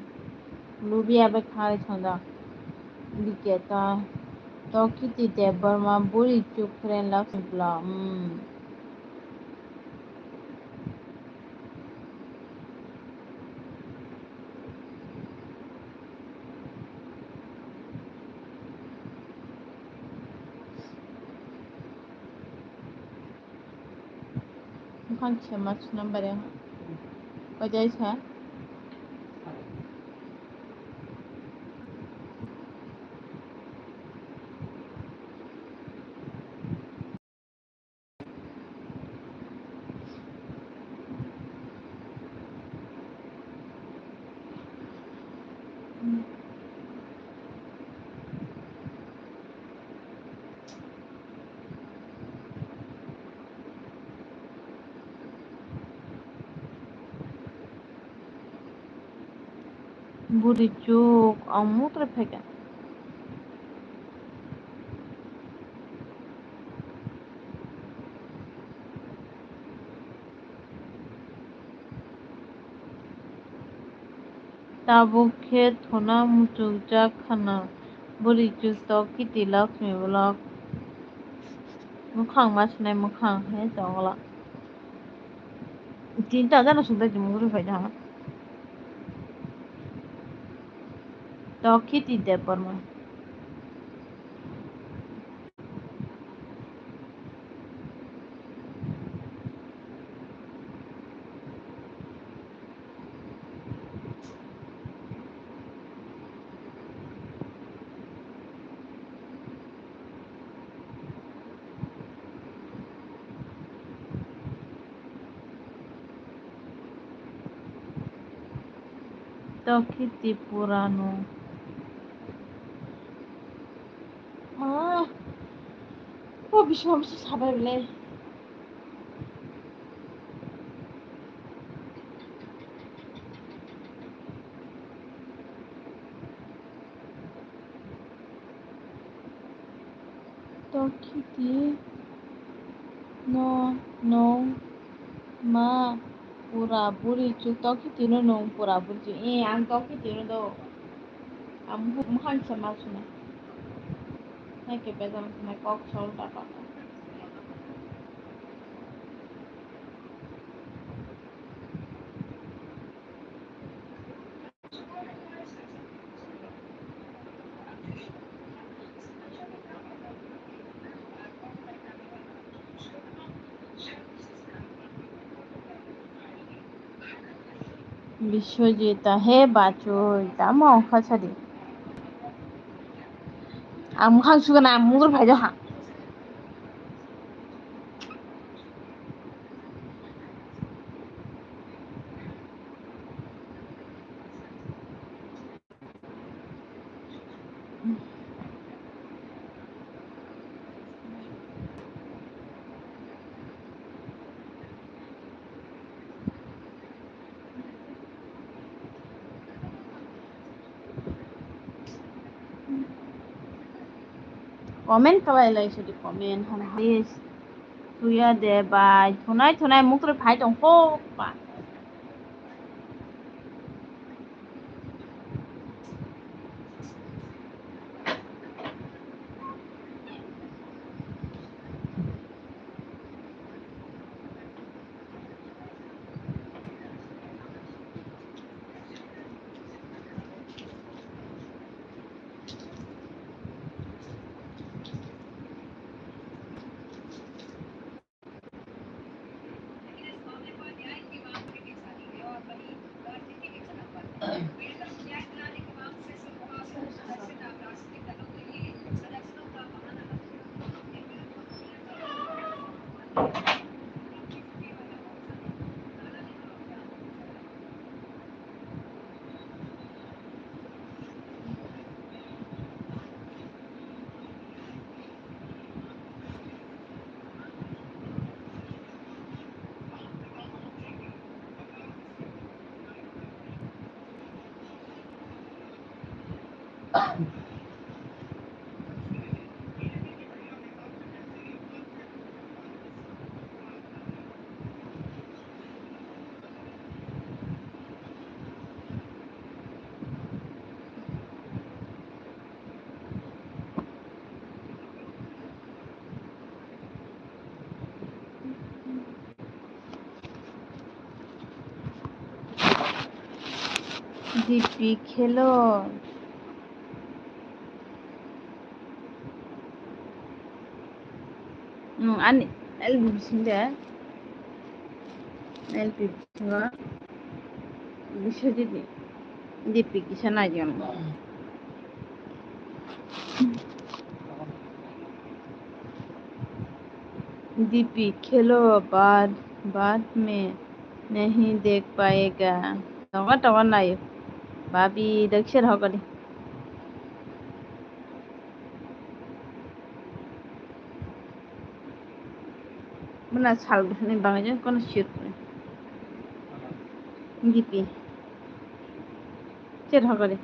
Lubia bai kharwi thangda. Dike ta. Tokiti Debbarma buri chuk friend lak sungpla. Hmm. Bukan sema senam bareng. Kau jadi sa? Buri chuk, ang mutri phaikha. Tabuk khe thuna muchukjak khana. Buri chuk tok kiti Lakshmi vlog. Mwkhang ma sinai mwkhang he tongla. Tinta jana sundai jumung rw phaida. Tokiti Debbarma. Tokiti Purano. Ah, o bising bising sabai bele. Tokiti no nung ma pura buri chuk, tokiti no nung pura buri chuk. Eh, ang tokiti no do. Ang mukhang sama suna. Hai ke pejam suna kok sol ta pa. Biswajita, he bachoi, tamo ongkha sadi. Ang mukhang sugana, ang mungur phai do ha. Comment khlai lai sidi comment hana please. Thuya de bai, thunai thunai mukre phai tong kok ba. Dipi khelo. Hmm, ani L P bising de. L P bisingo. Bising de. Dipi kisa naijon. Dipi khelo baad, baad mein nahi dekh payega. Tongo, tongo nayo. Bhabi, daksher hokori. Muna sal bwsani bangwi kono sir. Dipi. Sir hokori.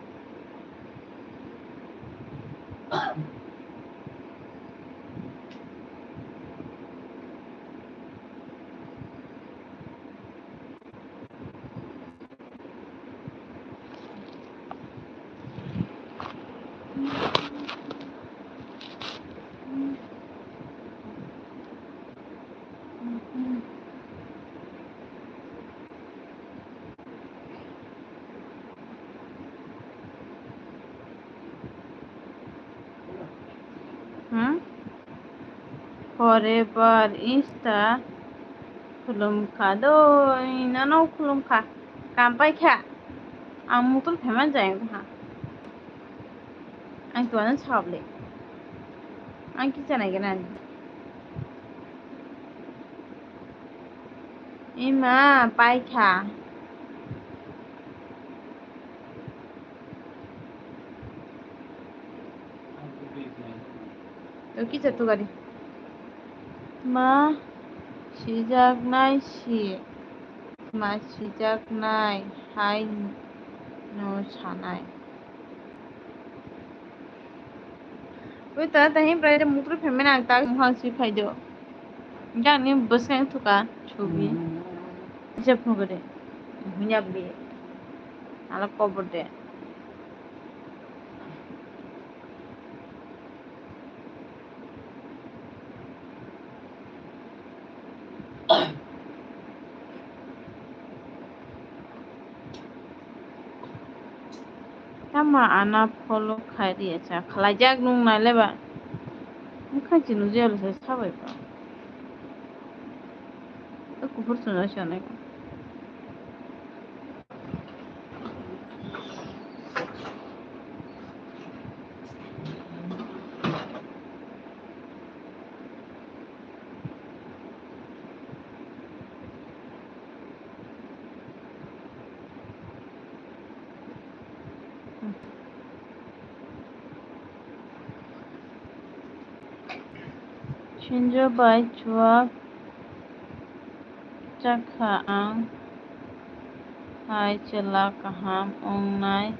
Hmm? Forever Insta khulumkha do, nano khulumkha, kampai kha, ang mutul phaima jai wngkha, ang tuana sabli, ang kisa nai gana ni, ima paikha. Kisa tugari. Ma sijaknai si, ma sijaknai hai no sanai. Oi ta ta hin prai mutur phemen ang ta mukhang si phai do. Jang ni bwswng thuka subi. Jep phugre. Hunya bi. Ala kobor de. Tamo ano follow khai ri acha khlaijak nung nai le ba. Bwkha chini jel se sabai ba. Kuphur chwng se onai. Sinjo bai chuak chakha ang, hai chwla kaham wngnai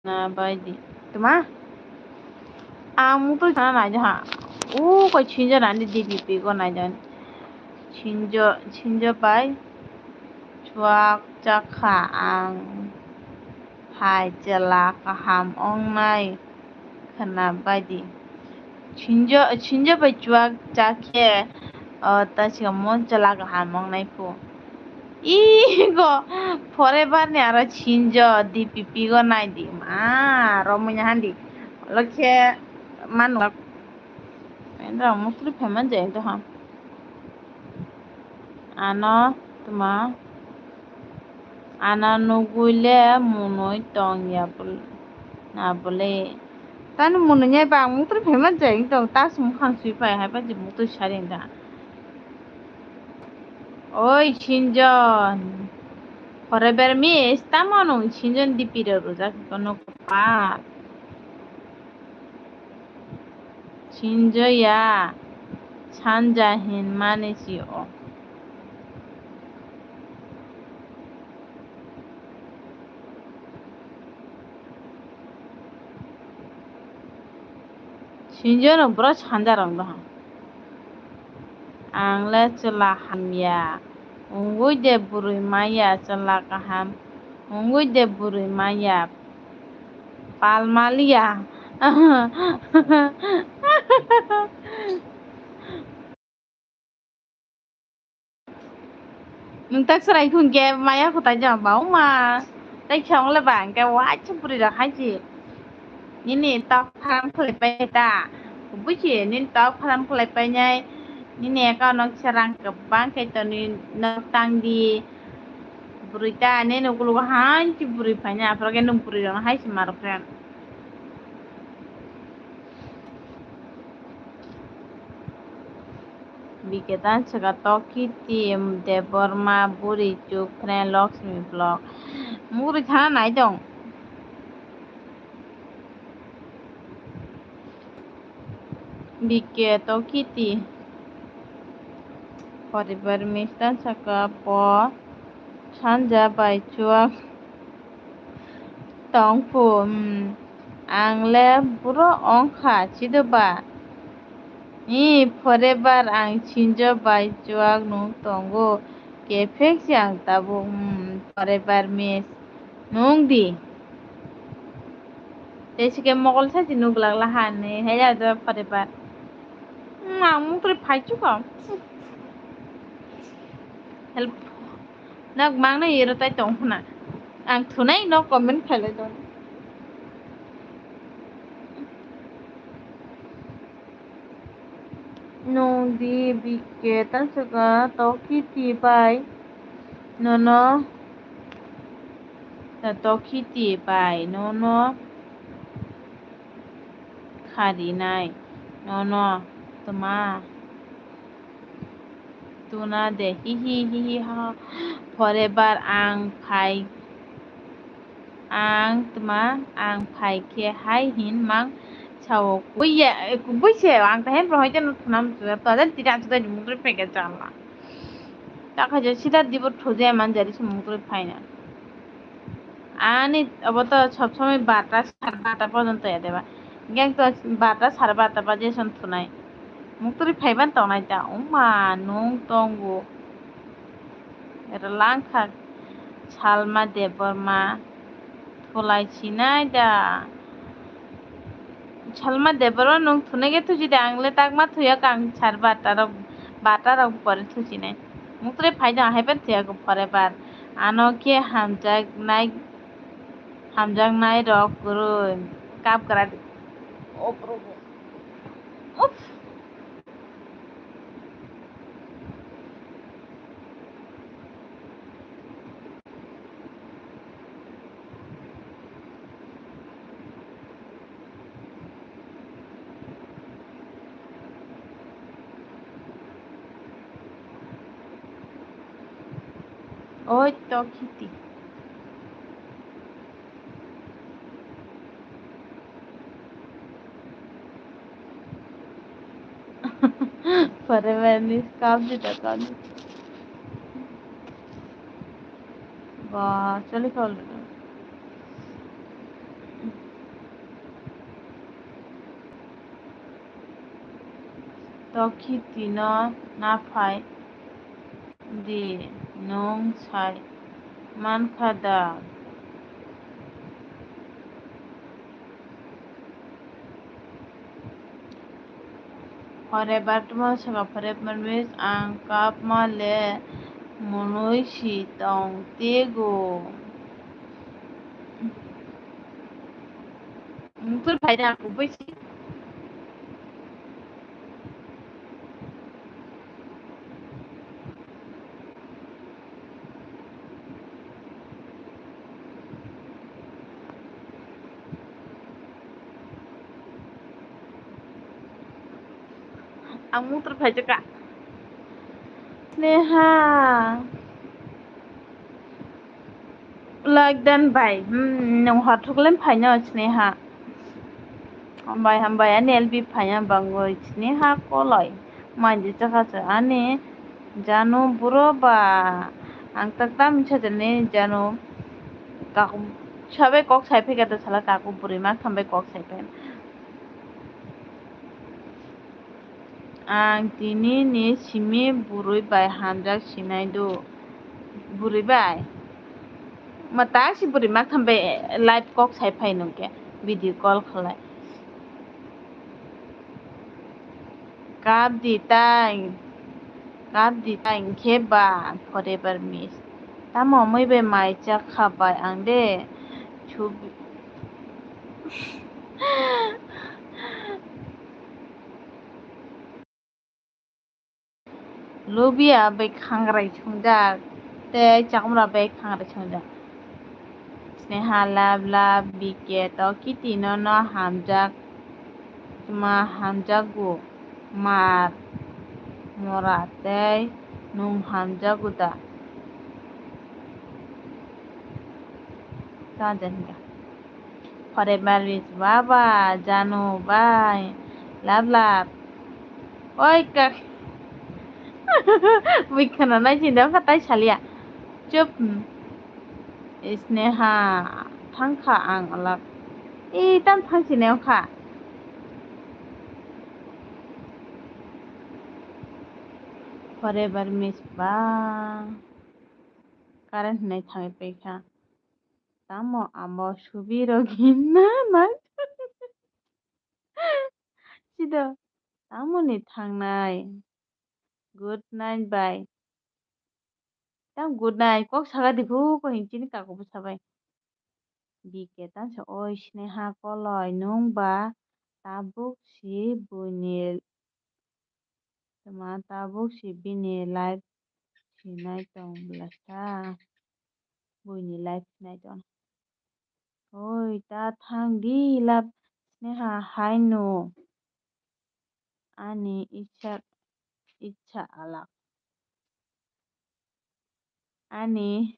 na bai di. Tuma? Ang muktwi sana nai ha. O koi sinjo nani D P P go nai jan. Sinjo, sinjo bai chuak chakha ang. Hai chwla kaham wngnai khwna bai di. Sinjo, sinjo bai chuak chakhe, o, ta sikamo chwla kaham wngnai phu. Ego forever ni aro sinjo D P P go nai di ma romwi na handi. Lokhe manu. Endra mukli pheman jai to ha. Ano tuma, ano nugui le munui tong ya bul-, na bole. Tani munui ya bang mukli pheman jai tong tas mukhang sui pai hai pa ji mukli sari da. Oi sinjon, forever miss tamo nung sinjon D P rok rujak kono pa. Sinjoya sanja hinmani si-o. Sinjono bwrwi sanjarok doha. Ang le chwla hamya wngwi de bwrwi maya, chwla kaham wngwi de bwrwi maya, pal maliya. Nwng tak chwrai hwn khe maya kwtai jang ba wngma. Tai khe wng le ba hwn khe waisa bwrwi rok hai se. Nini tok pharam khlai pai ta. Kubui se nini tok pharam khlai pai nai. Nini account o kisa rang kwbang khe tonwi nok tang di. Bwrwi ta nini ukologo hai se bwrwi phai nai. Aphuru khe nwng bwrwi rok no hai se ma rw kha. Biketa chwka Tokiti Debbarma buri chuk friend Lakshmi vlog. Mugri thana nai dong. Bike Tokiti. Poribar mista chwka po sanja bai chuak. Tong phu, hmm. Ang le buro wng kha, chido ba? Ee, forever ang sinjo bai chuak nung tongo. Kephek se ang tabuk, hmm, forever miss. Nung di. Tei se ke mokol sai se nuk lak la ha ni, hai ya do forever. Hmm, ang mung twi phai chuko. Help. Nok mang no iro tai tong khna. Ang thunai no comment khailai tong. Nung di bike ta chwka Tokiti bai nono, Tokiti bai nono kharinai nono tma. Tuna de hihi hihi ha forever ang phai ang tma ang phai khe hai hin mang sao kuya kubui se ang ta hem rohoi jano thuna muchunga to jan tira ang sudai mungre peke chala ta khaja sida dibo thoje man jari se mungre phaina. Ani obo to sob somoi barta, sare barta porjonto ya deba. Hingke ang to barta, sare barta baje son thunai. Mukturi phaiban tongnai ta. Oma, nung tongo. Era langkha Salma Debbarma. Thulai sinai da. Salma Debbarma nung thunai khe thusi de, ang le takma thuya kang sar bata rok, bata rok pore thusi nai. Muktre phai jang hai pen thuya kho forever. Ano khe hamjak nai, hamjak nai rok kwrwi kap kwrak. O Prabhu. Uff. Oi, to khiti. Forever ni kap di ta kap di. Ba, chali kau le. Tokhi tino naphai. Di, nwng sai mankha da? Hore bartman saka phare manwis ang kapma le mwnwi si tong tego. Mungtur phaina kubui si. Ang mungtur phaijaka. Sneha. Like dan bai, hmm, nwng hor thuklen phaino Sneha. Hambai, hambai, ani L B phaina bangwi Sneha koloi. Manji chakha se ani janu buro ba. Ang tak tam sajani janu. Kaku sabai kok sai phika ta sala kaku bwrwi ma thambai kok sai phai. Ang tini ni simi bwrwi bai hamjak sinai do. Bwrwi bai? Ma ta si bwrwi ma khambai live kok sai phai nung khe video call khlai. Kap di tai, kap di tai, hwnkhe ba forever miss. Tamo mui bai mai chak kha bai ang de. Chubi. Lubia bai khangrai chungjak, tei chakumra bai khangrai chungjak. Sneha love love B K to kiti no no hamjak, tma hamjago mar mora tei nung hamjago da? Ta jani ga. Forever miss baba, janu bai, love love. Oi kak. Bui khana nai chinda kha tai salia. Chup. Sneha, thangkha ang alak. I tam thang sini kha. Forever miss ba. Current hinai thangwi paikha. Tamo amo subirok hinna nai. Sido, tamoni thangnai? Good night bai. Tam good night, kok saga di phu ko hin chini kako bwsa bai. B K ta sa, oi Sneha koloi, nung ba tabuk si buini, tma tabuk si bini life sinai tong bwla sa, buini life sinai tong. Oi, ta thang di lab Sneha hai no. Ani icha, icha alak. Ani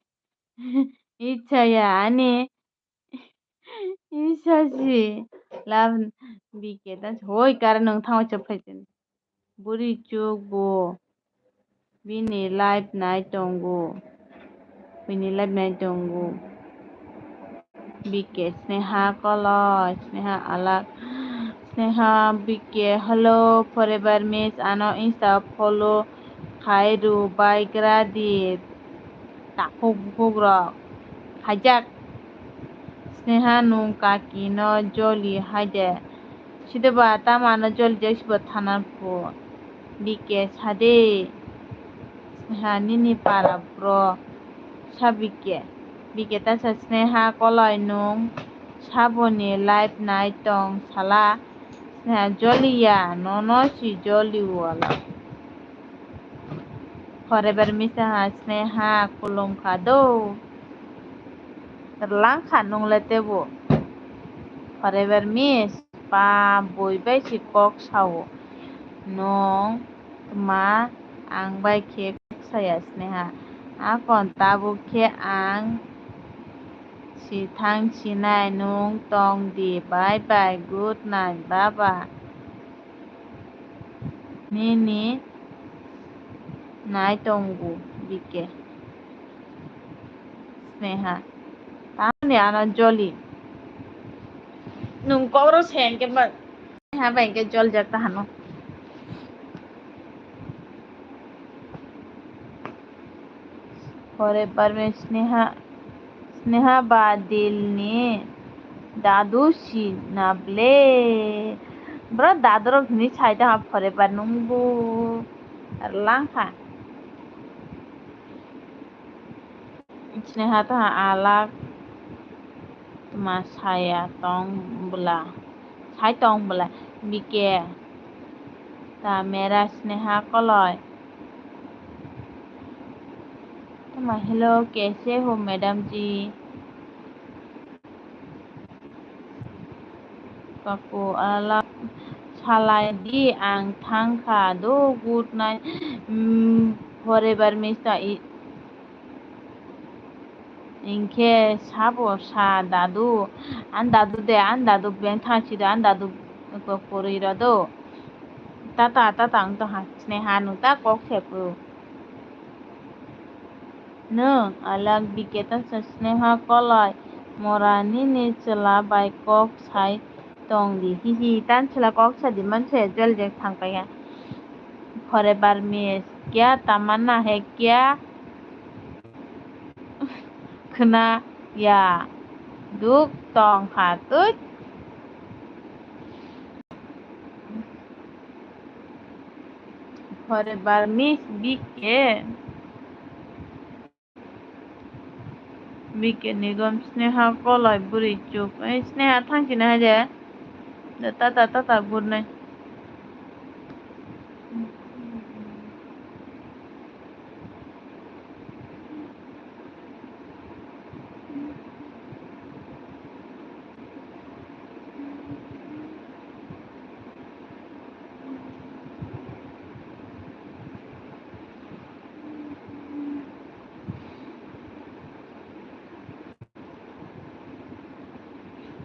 icha ya, ani icha si lab B K ta hoi kar nung thang chap phai. Buri chuk bo bini life nai tongo. Bini life nai tongo. B K Sneha koloi, Sneha alak. Sneha B K, hello, forever miss, ano Insta follow khai rw bai gra di. Takhuk bukhuk rok. Hajak. Sneha nung kaki no joli hai de. Sidoba tamo ano joli jak sibo thana phu. B K sade. Sneha nini para bro. Sa B K. B K ta sa Sneha koloi nung saboni life nai tong sala. Sneha joli ya, nono si joli wala. Forever miss ha Sneha kulum kha do. Rwlang kha nung le tebo. Forever miss pa bui bai si kok sao. Nung tma ang bai khe kok saya Sneha. Akon tabuk khe ang si thang sinai nung tong di. Bye bye, good night, baba. Nini nai tongo B K. Sneha. Tamni ano joli. Nung kokro se hwnkhe ba. Sneha bai hwnkhe jol jak ta hano. Forever miss Sneha, Sneha ba dilni dadu si na ble. Bro dadurok hini sai ta ha forever nungbu. Rwlang kha. Sneha ta ha alak. Tma saya tong bwla, sai tong bwla, B K ta mera Sneha koloi. Tma hello, kaise ho madam ji? Kaku alak salai di, ang thangkha do, good night. Mm, forever miss ta i-, Hinkhe sabo sa dadu, ani dadu de, ani dadu beng thang si do, ani dadu kwrwi rw do. Tata, tata wng tong ha, Sneha nwng ta kok se phuru. Nwng alak B K ta sa Sneha koloi, mora nini chwla bai kok sai tong di, hihi, tani chwla kok sa di man se jol jeng thang pai ha. Forever miss. Kya tamanna hai kya? Khna ya. Duk tong kha twi. Forever miss B K. B K Nigam, Sneha Kolai, bwrwi chuk. Ei, Sneha, thang sini hai de. Da, tata, tata, good night.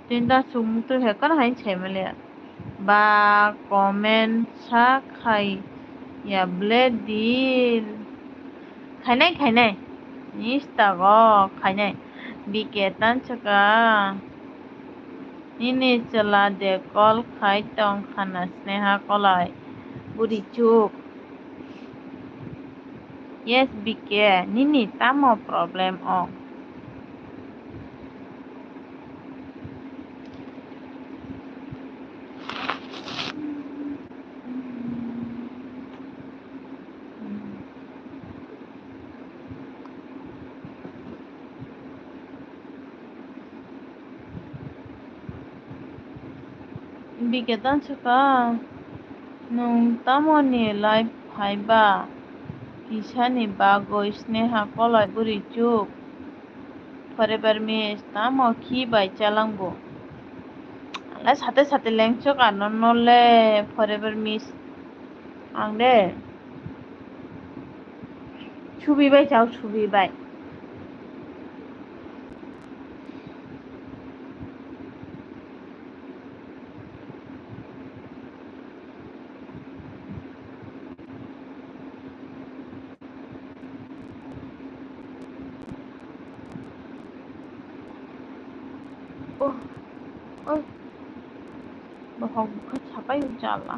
Tinta sumung twi hai kono hai sai maliya. Ba comment sa khai ya ble deal. Khainai, khainai. Instago khainai. B K Tanchaka. Nini chwla de call khai tong khana Sneha Kolai. Bwrwi chuk. Yes, B K, nini tamo problem o? B K Tanchaka, nwng tamoni live phaiba? Kisani bagwi Sneha Kolai bwrwi chuk. Forever miss, tamo khi bai chalangbo? Ala sate sate lengchok ano nole forever miss. Ang de. Subi bai chao, subi bai. Oh, oh. Bohok bwkha sapai o jala.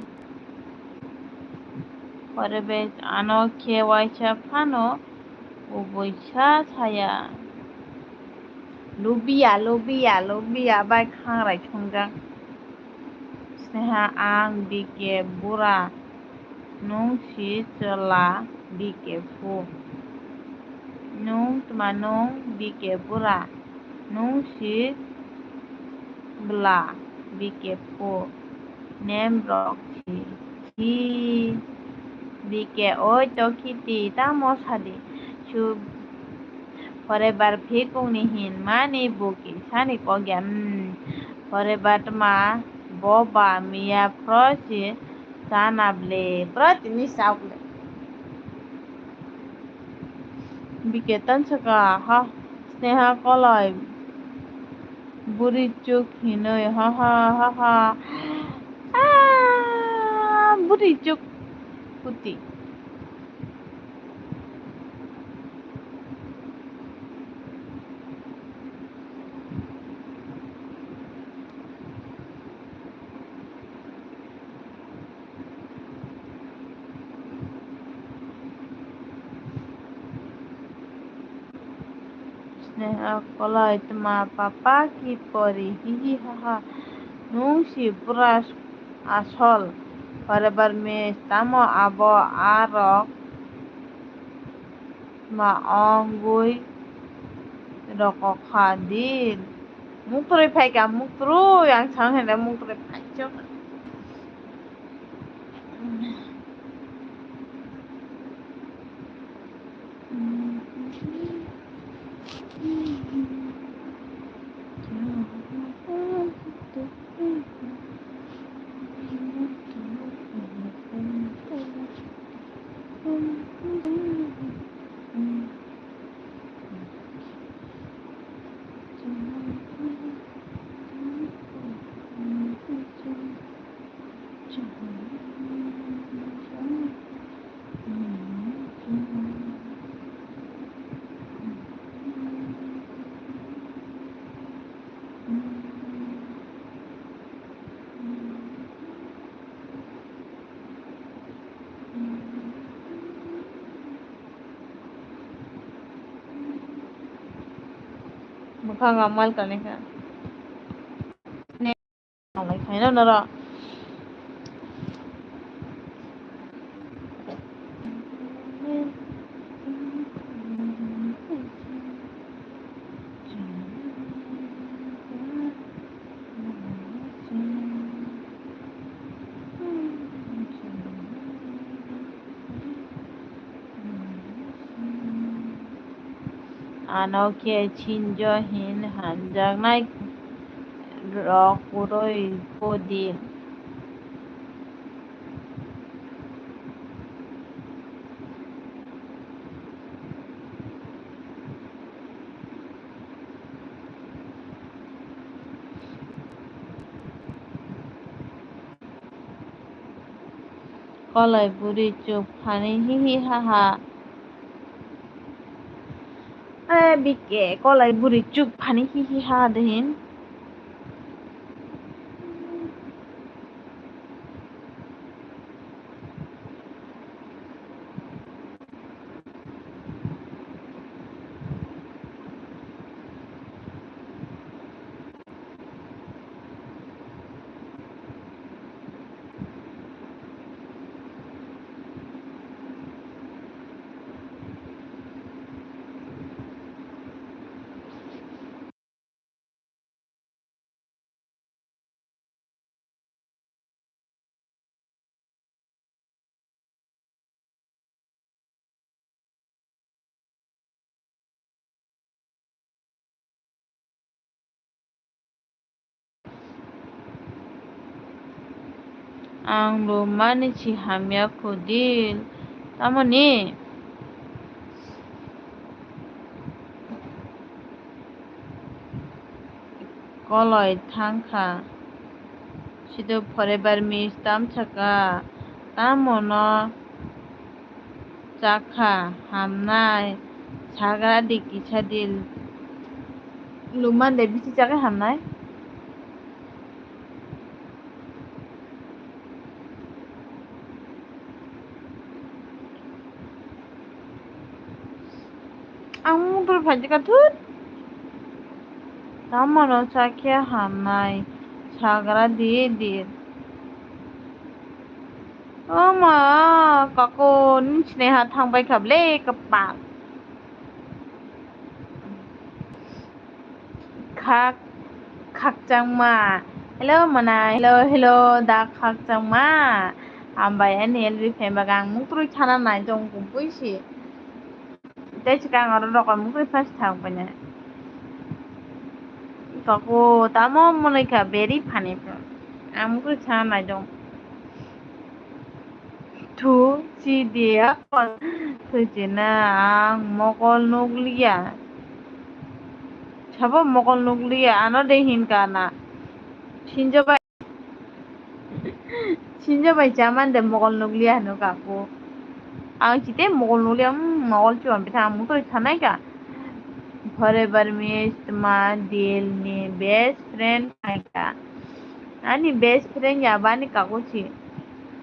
Pore be ano khe waisa phano kubui sa saya. Lubiya, lubiya, lubiya bai khangrai thungjak. Sneha, ang B K bura, nwng si chwla B K phu. Nwng tma nwng B K bura, nwng si bwla B K phu. Nem rok si, si B K oi to khiti tamo sadi. Su Forever phikungni hinmani buki sani kok ya, mm. Forever tma bo ba miya prosi sana ble, protini sauk le. B K Tanchaka, ha, Sneha Kolai, buri chuk hinoi, ha, ha, ha, ha. Ah, buri chuk puti. Sneha Kolai, tma papa ki pori, hi hi ha ha. Nwng si bura asol. Forever miss, tamo abo arok ma ongwi rokokha di. Muktrwi phaikha, muktrwi, ang sang hwnle muktrwi phaikha. Bwkhak mal tongwi kha. Nalai khaina norok. Ano khe Shinjo hin hamjaknai rok kwrwi podi. Kolai bwrwi chuk phani hihi ha ha. Eh, bike kolai bwrwi chuk phani hihi ha ha de hin. Ang lumani si hamya kho deal. Tamoni? Koloi thangkha. Sido forever miss tamsaka. Tamono chakha hamnai. Sagra di kisa deal. Lumande bisi chakha hamnai. Ang mungtwi phaikha thut. Tamono chakhe hamnai sagra di di. Oma, kako nini sneha thangbai kha ble kwpal. Khak, khakchangma. Hello, mana. Hello, hello, da khakchangma. Hambai ani L B fan baga ang mukrui thana nai tong kumpui si. Tei si kang oro rokoi mukrui phas thang panya. Kako tamo monoi kha beri phani pho. Ang mukrui thana nai tong. Thu, si dia, thu china, ang mokol nukliya. Sabo mokol nukliya, ano de hinkha na. Sinjo bai, sinjo bai chaman de mokol nukliya hino kako. Ang chite mokol nukliya, mm, mokol chuan bithang ang mutoi thanai ka. Forever miss tma deal ni best friend hai ka. Ani best friend ya bani kako si.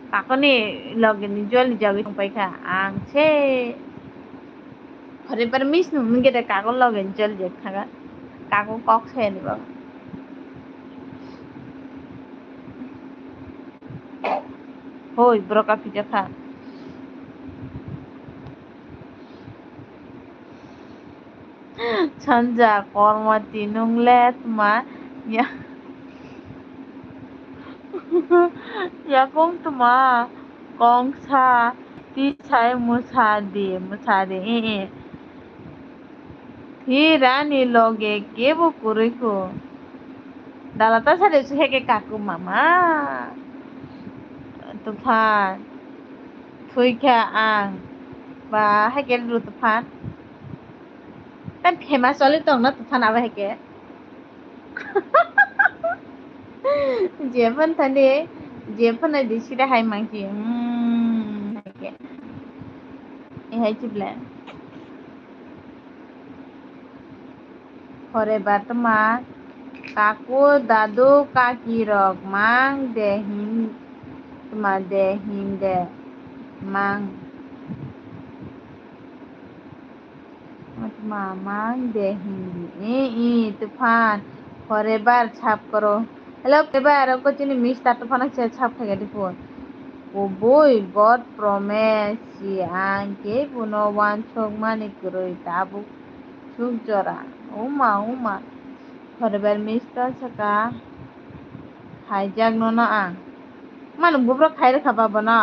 Kakoni loge ni joli jagwi tongpai kha ang se. Hore par mis nung nung gede kago loge ni joli jak thaga. Kago kok se ni bo. Hoi, bro ka pija kha. Sanja kormo tinung le tma ya. Yakung tma kongsa tisai musa di, musa di, eh, eh. Hi rani loge kebo kurui ko. Dala ta sade su heke kaku mama. Tufan. Thui kha ang. Ba, hai ke lu tufan. Tan phema choli tong na tufan abo hai ke. Jephan thani, jephan ai di sida hai mangki. Hmm, hai ke. E hai chibla. Hore batma, kaku, dadu, kaki rok mang de hin, tma de hin de mang. Mamang de Hindi. E, e, Tufan. Forever sap koro. Hello, forever. Ako chini mister Tufan se sap khaga di phone. Kubui God promise si ang ke buno wansok mani kwrwi tabuk suk jora. Uma, uma. Forever mister saka. Khaijak nono ang. Mano bubrok khai rwkha ba bono.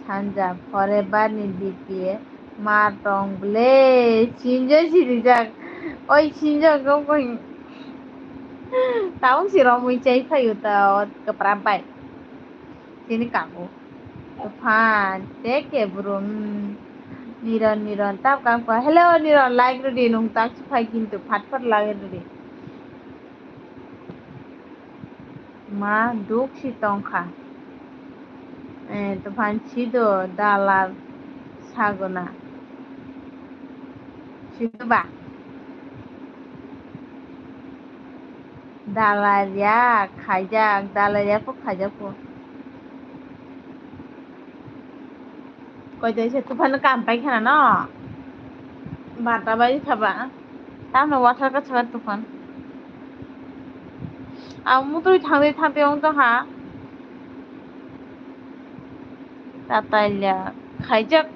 Sanja forever ni D P ma tong ble. Sinjo sirijak. Oi sinjo kok koi. Tabuk si romwi chai phaio ta kwpra bai. Chini kaku. Tufan, take a bro. Hmm. Niron, Niron, tap kang pa. Hello, Niron, like rwdi, nung tak si phai kintu phat phat like rwdi. Ma, duk si tongkha. Eh, Tufan sido dalar saguna. Sido ba? Dalaria khaijak, dalaria po khaijak po. Koi dai se Tufan kam pai khana no. Barta bai khaba. Tamno wathar ka chaka Tufan. Ang mutui thangwi thangwi wng tong ha. Tataila khaijak.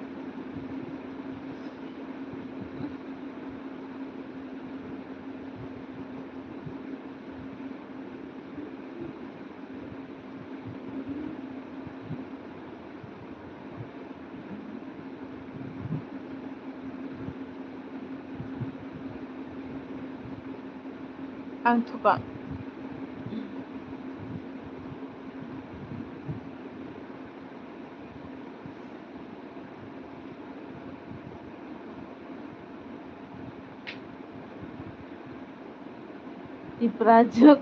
Ang thuka. Tiprajwk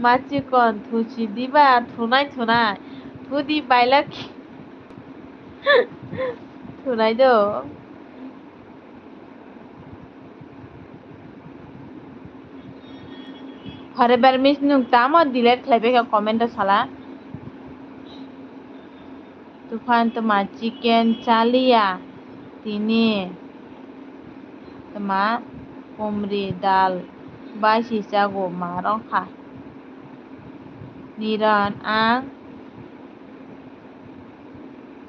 machikon thusi diba thunai thunai thudi bailak thunai do. Forever miss nung tamo delete khlai bai kha comment o sala. Tufan tuma chicken chaliya tini tuma kumri dal bai si chago ma rok kha. Niran ang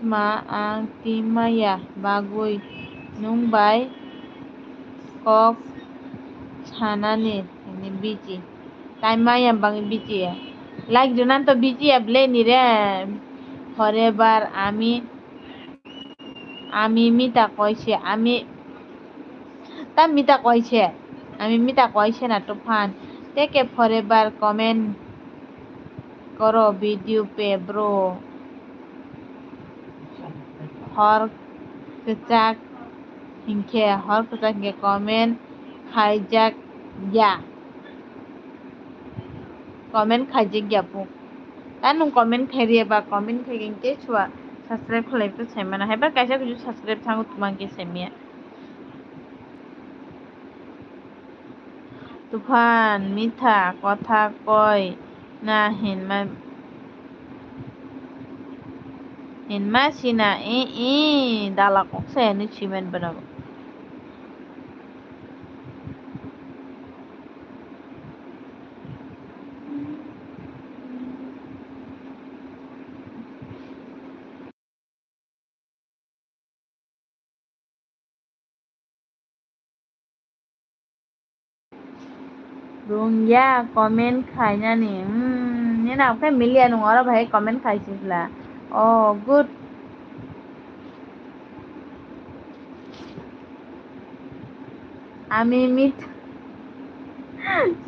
tuma ang timaya bagwi nung bai kok sanani busy. Tai maya bagwi busy ya. Like rwna to busy ya ble ni re. Forever ami, ami mita koi se, ami ta mita koi se, ami mita koi se na Tufan. Take a forever comment koro video pe bro. Hor kwchak hinkhe, hor kwchak hinkhe comment khaijak ya. Comment khaijak ya po. Ta nung comment khairiya ba comment khaigeng ke chua subscribe khlai phu saimana. Haiba kaisa kuju subscribe thangu tumang ke saimya. Tufan mitha kotha koi na hinma, hinma sina i i dala kok saya ni simen bana. Rungya comment khainani. Hmm, nini khe miliya nung oro bahai comment khai sisla. Oh, good. Ami mit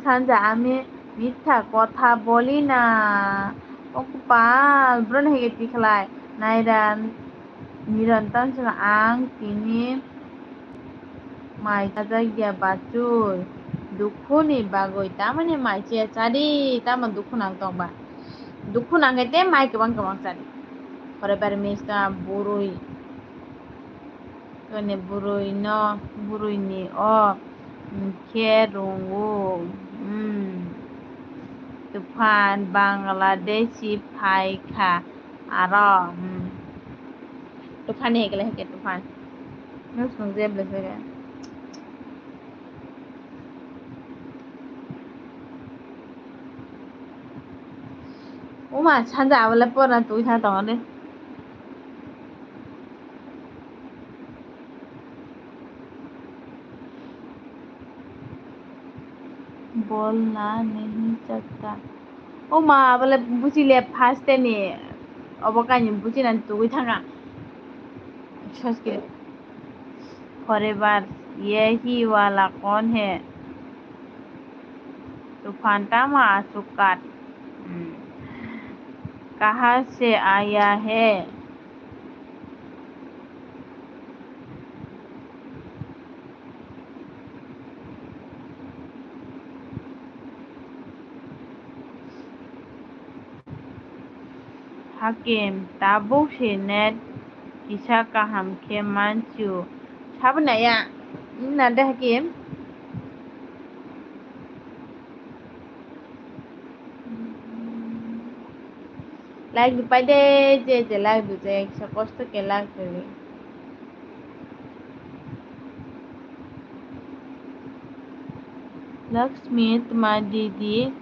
Sanja, ami mitha kotha boli na. O kopal, bron hege tikhlai. Naira Nirantan song ang tini mai chajak ya bachoi. Dukhu ni bagwi tamani mai chaya chadi, tamo dukhu nang tong ba. Dukhu nang khe te mai kwbang kwbang chadi. Pore bar miss ta burui. Toni burui no, burui ni o, mm, khe rungu, mm. Tufan Bangladeshi phai kha aro, mm. Tufan ni hekle heke Tufan. Nwng swngjaya bwlai se. Uma, sanja abole porna twi thang tongo de. Bolna nahi chahta. O ma, bole buji le first ni obo kainwi buji nani tugui thanga. Sanskrit. Forever. Ye hi wala kaun hai? Tufan tama asukat. Hmm. Kaha se aaya hai? Hakim, tabuk se net kisa kaham khe mansu. Saboni ya, na de Hakim? Like di pai de, je je like di je, kisa kosto khe like di. Lakshmi, tuma didi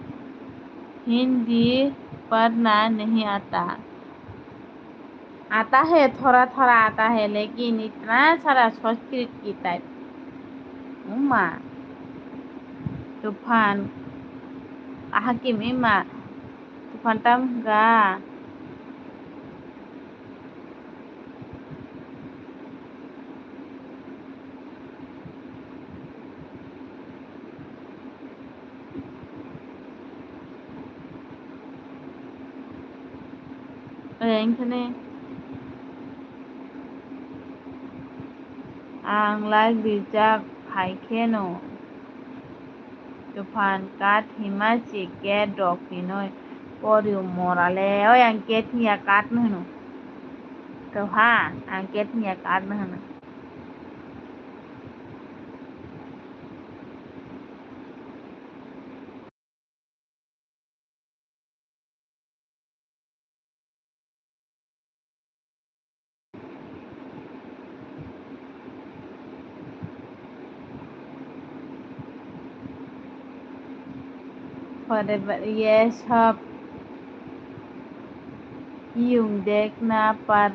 Hindi padhna nahi aata. आता है, थोड़ा थोड़ा आता है, लेकिन इतना सारा संस्कृत की type. Uma. Tufan. Hakim ima. Tufan tam ga. Engkhane ang like rijak phai kheno. Tufan kat hima si ket rok hinoi poriu morale. Oi ang ket hiya kat no hino. Tufan ang ket hiya kat no hino. Forever, ये सब यूं देखना पड़,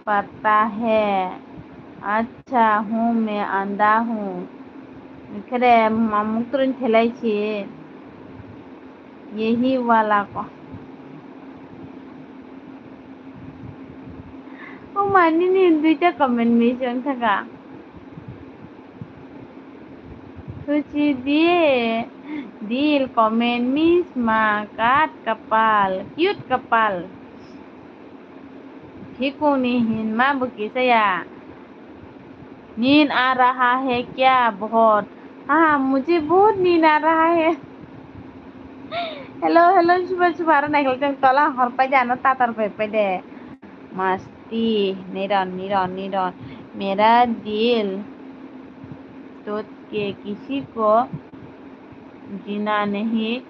पड़ता है। अच्छा हूँ, मैं अंधा हूँ. Khere mamung trin thelai si. Yehi wala ko. O mani ni duita comment mission thaka. Suchi diye, dil comment miss ma kat kapal, cute kapal. Phikung ni hinma bo kisa ya. Nin aa raha hai kya bahut? Ha, mujhe bahut nin aa raha hai. Hello, hello, suba, suba, aro naikol teng tola hor pai de, ano tatar pai pai de. Masti, niron, niron, niron. Mera dil todke kisi ko jina nahi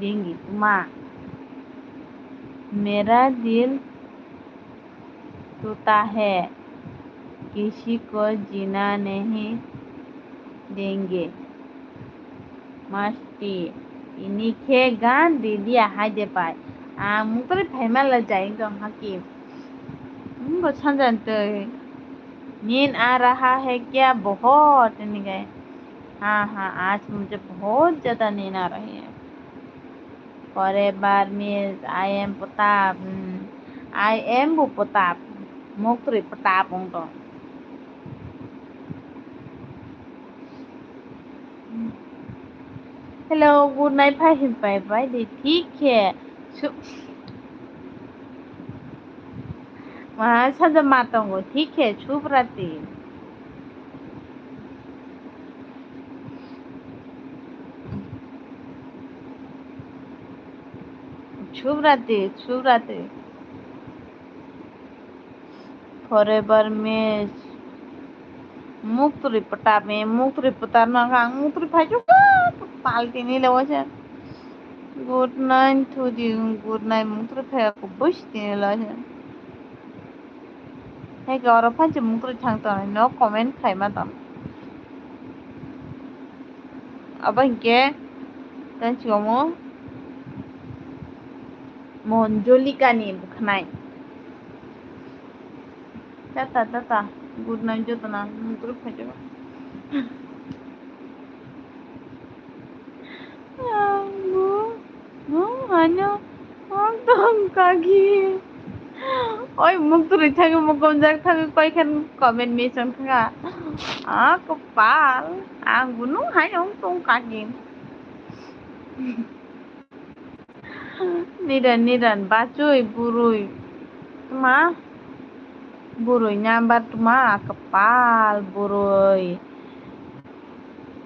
dengi, tuma. Mera dil toda hai, kisi ko jina nahi denge. Masti, tini khe gan di dia hai de pai. Ang muktori phaima le jai tong haki. Bo sanjan tei. Nin aa raha hai kya bahut, tini gai. Ha, ha, aaj mujhe bahut zyada nin aa rahi hai. Forever means I am Pratap. Hmm. I am bo Pratap. Muktori Pratap wng tong. Hello, good night, phai hin pai pai di, thik khe. Su-, ma, sanja ma tongo, thik khe, Subrati. Subrati, Subrati. Forever means muktori Pratap, eh, muktori Pratap no ang muktori phai palti ni lewa se. Good night, thudi, good night, muktori phai ko bush tini lewa se. Hai khe oro phan se muktrwi thang tongnai no comment khaima tong. Abo hinkhe tei chwngmo Monjolika ni bwkhanai. Tata, tata, good night jotono, muktrwi phaijak. Ang bo, no, ano, ang tong kagi. Oi, muktrwi thangwi mukumjak thangwi koi khan comment mention kha. Ah, kapal, ang bo nung hai ang tong kagi. Niran, niran, bachoi, burui, tma, burui number tma, kapal, burui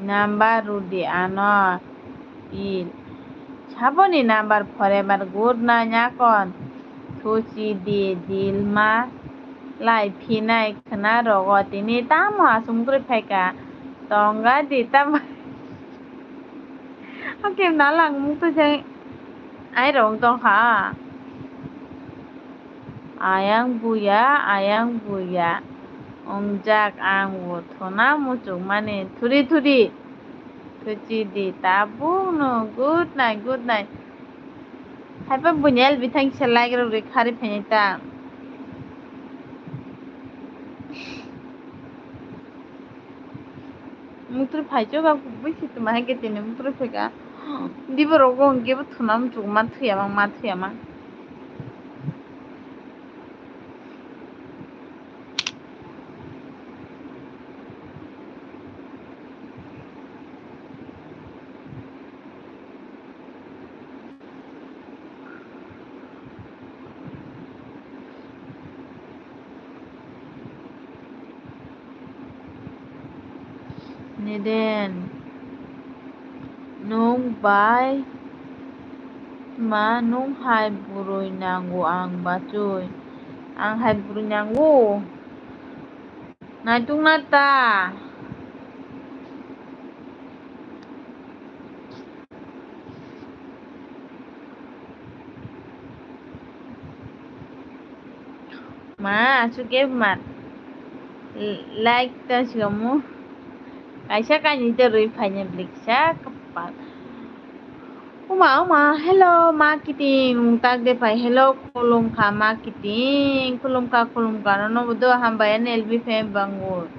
number rudi ano, pil. Saboni number forever good na nyakon, thuchi di, dilma, lai phinai khna rogo, tini tamo asung twi phaika, tonga di tamo. Oke, nalang mukto jai. Ai rong tong kha. Ayang buya, ayang buya. Ongjak ang bo thona muchuk mani thuri thuri. Thuchi di tabuk no. Good night, good night. Haipa bunyal bithang se like rok ri khari phini ta. Muktrwi phai chwk, a kubui se tuma hai khe tini muktrwi phaikha. Dibo rogo hwnkhe bo thuna muchuk ma thwiya ma, ma thwiya ma. Neden, nwng bai ma, nwng hai bwrwi nango ang bachwi? Ang hai bwrwi nango? Naitukna ta. Ma, aswk khe ma like ta sikamu. Kaisa kainwi ta rwi phaina bwlwi kisa kapal. Uma, uma, hello, ma kiting, mung tak de pai, hello, khulumkha, ma kiting, khulumkha, khulumkha, nono bo do hambai, ani L B fan bango.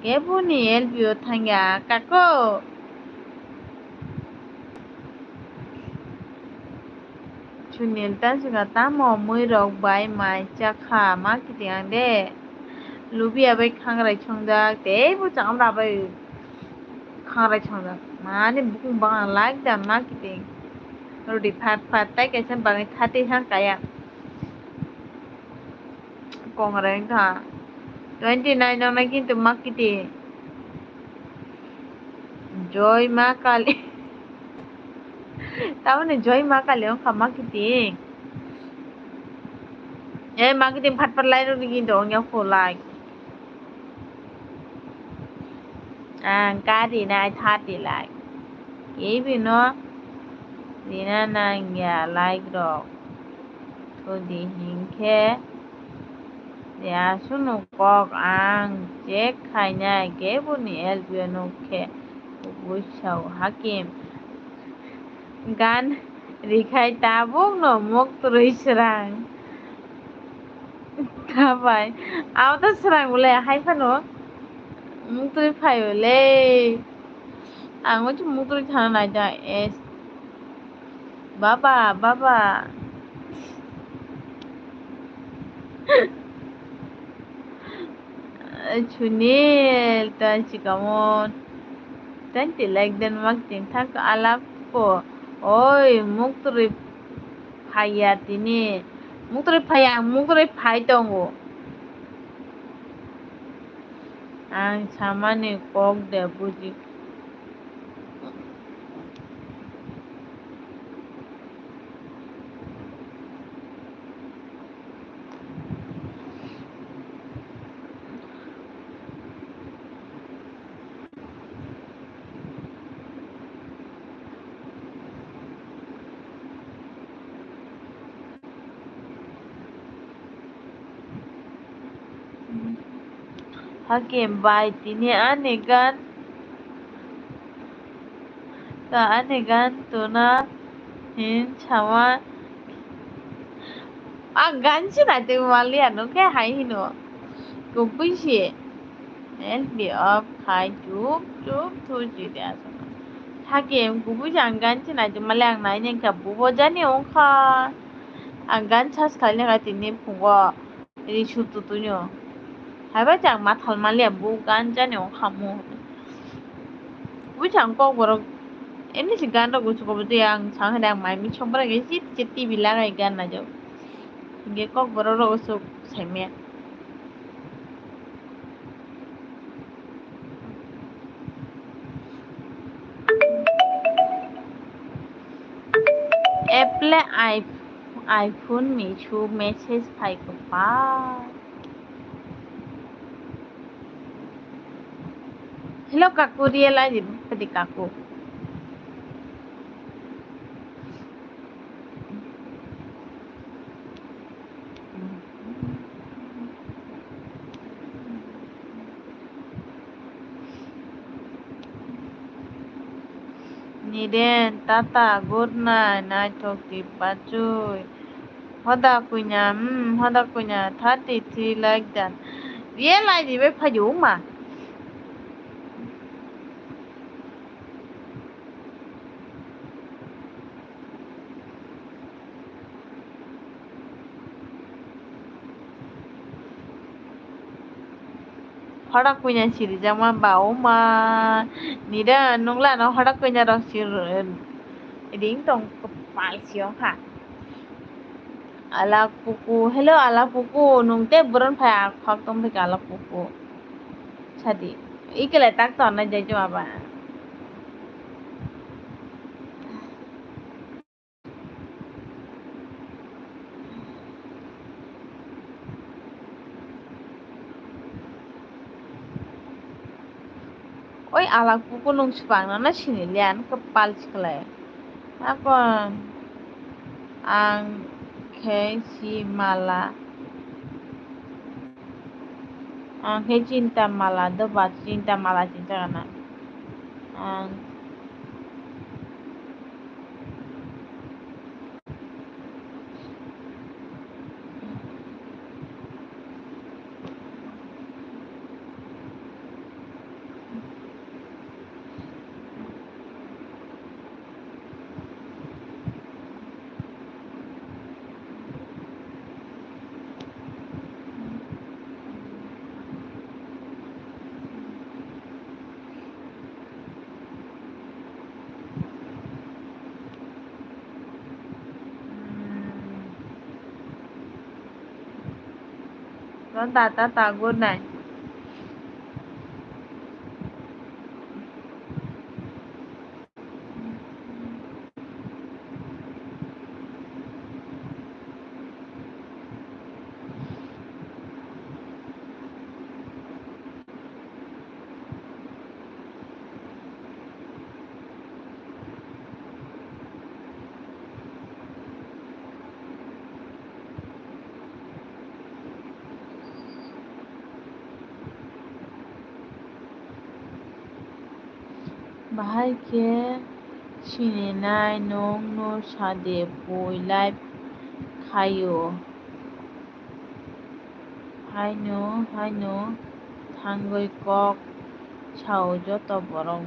Keboni L B o thangya, kako. Sunil ta sika tamo mui rok bai mai chakha, ma kiting ang de. Lubia bai khangrai chongjak, tei bo chakam rabai. Khangrai chongjak. Mani bukung bang ang like da ma kiting. Rodi phat phat tai kaisa bagwi thati sang kaya. Kongrai wngkha. Twenty nine noknai kintu ma kiting. Joy ma kali. Tamoni joy ma kali wngkha ma kiting. Eh, ma kiting phat phat lai rodi kintu ongya kho like. Ang ka rinai thati lai. Kebino rina nangya like rok. Thudi hinkhe de aswkno kok ang check khainai keboni L B o nukhe kubui sao hakim. Gan rikhai tabukno muktrwi srang. Tabai. Abo to srang bole hai phano. Muktrwi phaio le. Ang o muktrwi thana naida. Es. Baba, baba. Sunil, ta sikamo. Twenty like den mak tin thak alak ko. Oi, muktrwi phaiya tini. Muktrwi phaiya, muktrwi phai tongo. Ang samani kok de buji. Hakim bai tini ani gan, ta ani gan tuna hin sama. Ang gan sinai twi maliya no khe hai hino. Kubui se. L P off khai chup chup thu si de aswk. Hakim kubui se ang gan sinai twi maliya ang nai nengkha bubo jani ongkha. Ang gan search khaina kha tini phungo. Ri su tu tu nyo. Hai bai chang ma thal ma liya bu gan jani ong khamu. Bui chang kok borok. Emni si gan rok gusu kobo tei ang sang hai ang mai mi chong bora ge chit chit T V lagai gan na jo. Ge kok borok rok gusu sai me. Apple i-, iPhone ni su message phai kwbang. Hello kaku, real ID padi kaku. Niren, tata, good night, naithok, tipachwi. Hoda kunya, hmm, hoda kunya, thirty three like that. Real I D bai phaiyo ma. Hoda kuina sirijakma ba oma. Nida nungla no hoda kuina rok sir ring tong kwpal si ongkha. Alak puku, hello alak puku, nung tei boron phai akhok tong phai alak puku. Sadi, ikele tak to na jai juma ba. Oi alak puku nung swbang no na sini liya kwpal siklai. Akon ang khe si mala. Ang khe chinta mala do ba chinta mala chinta gana. Ang Ronda tata good night. Bahai khe sininai nwng no sade bui live khaio. Haino, haino thangwi kok sao joto borok.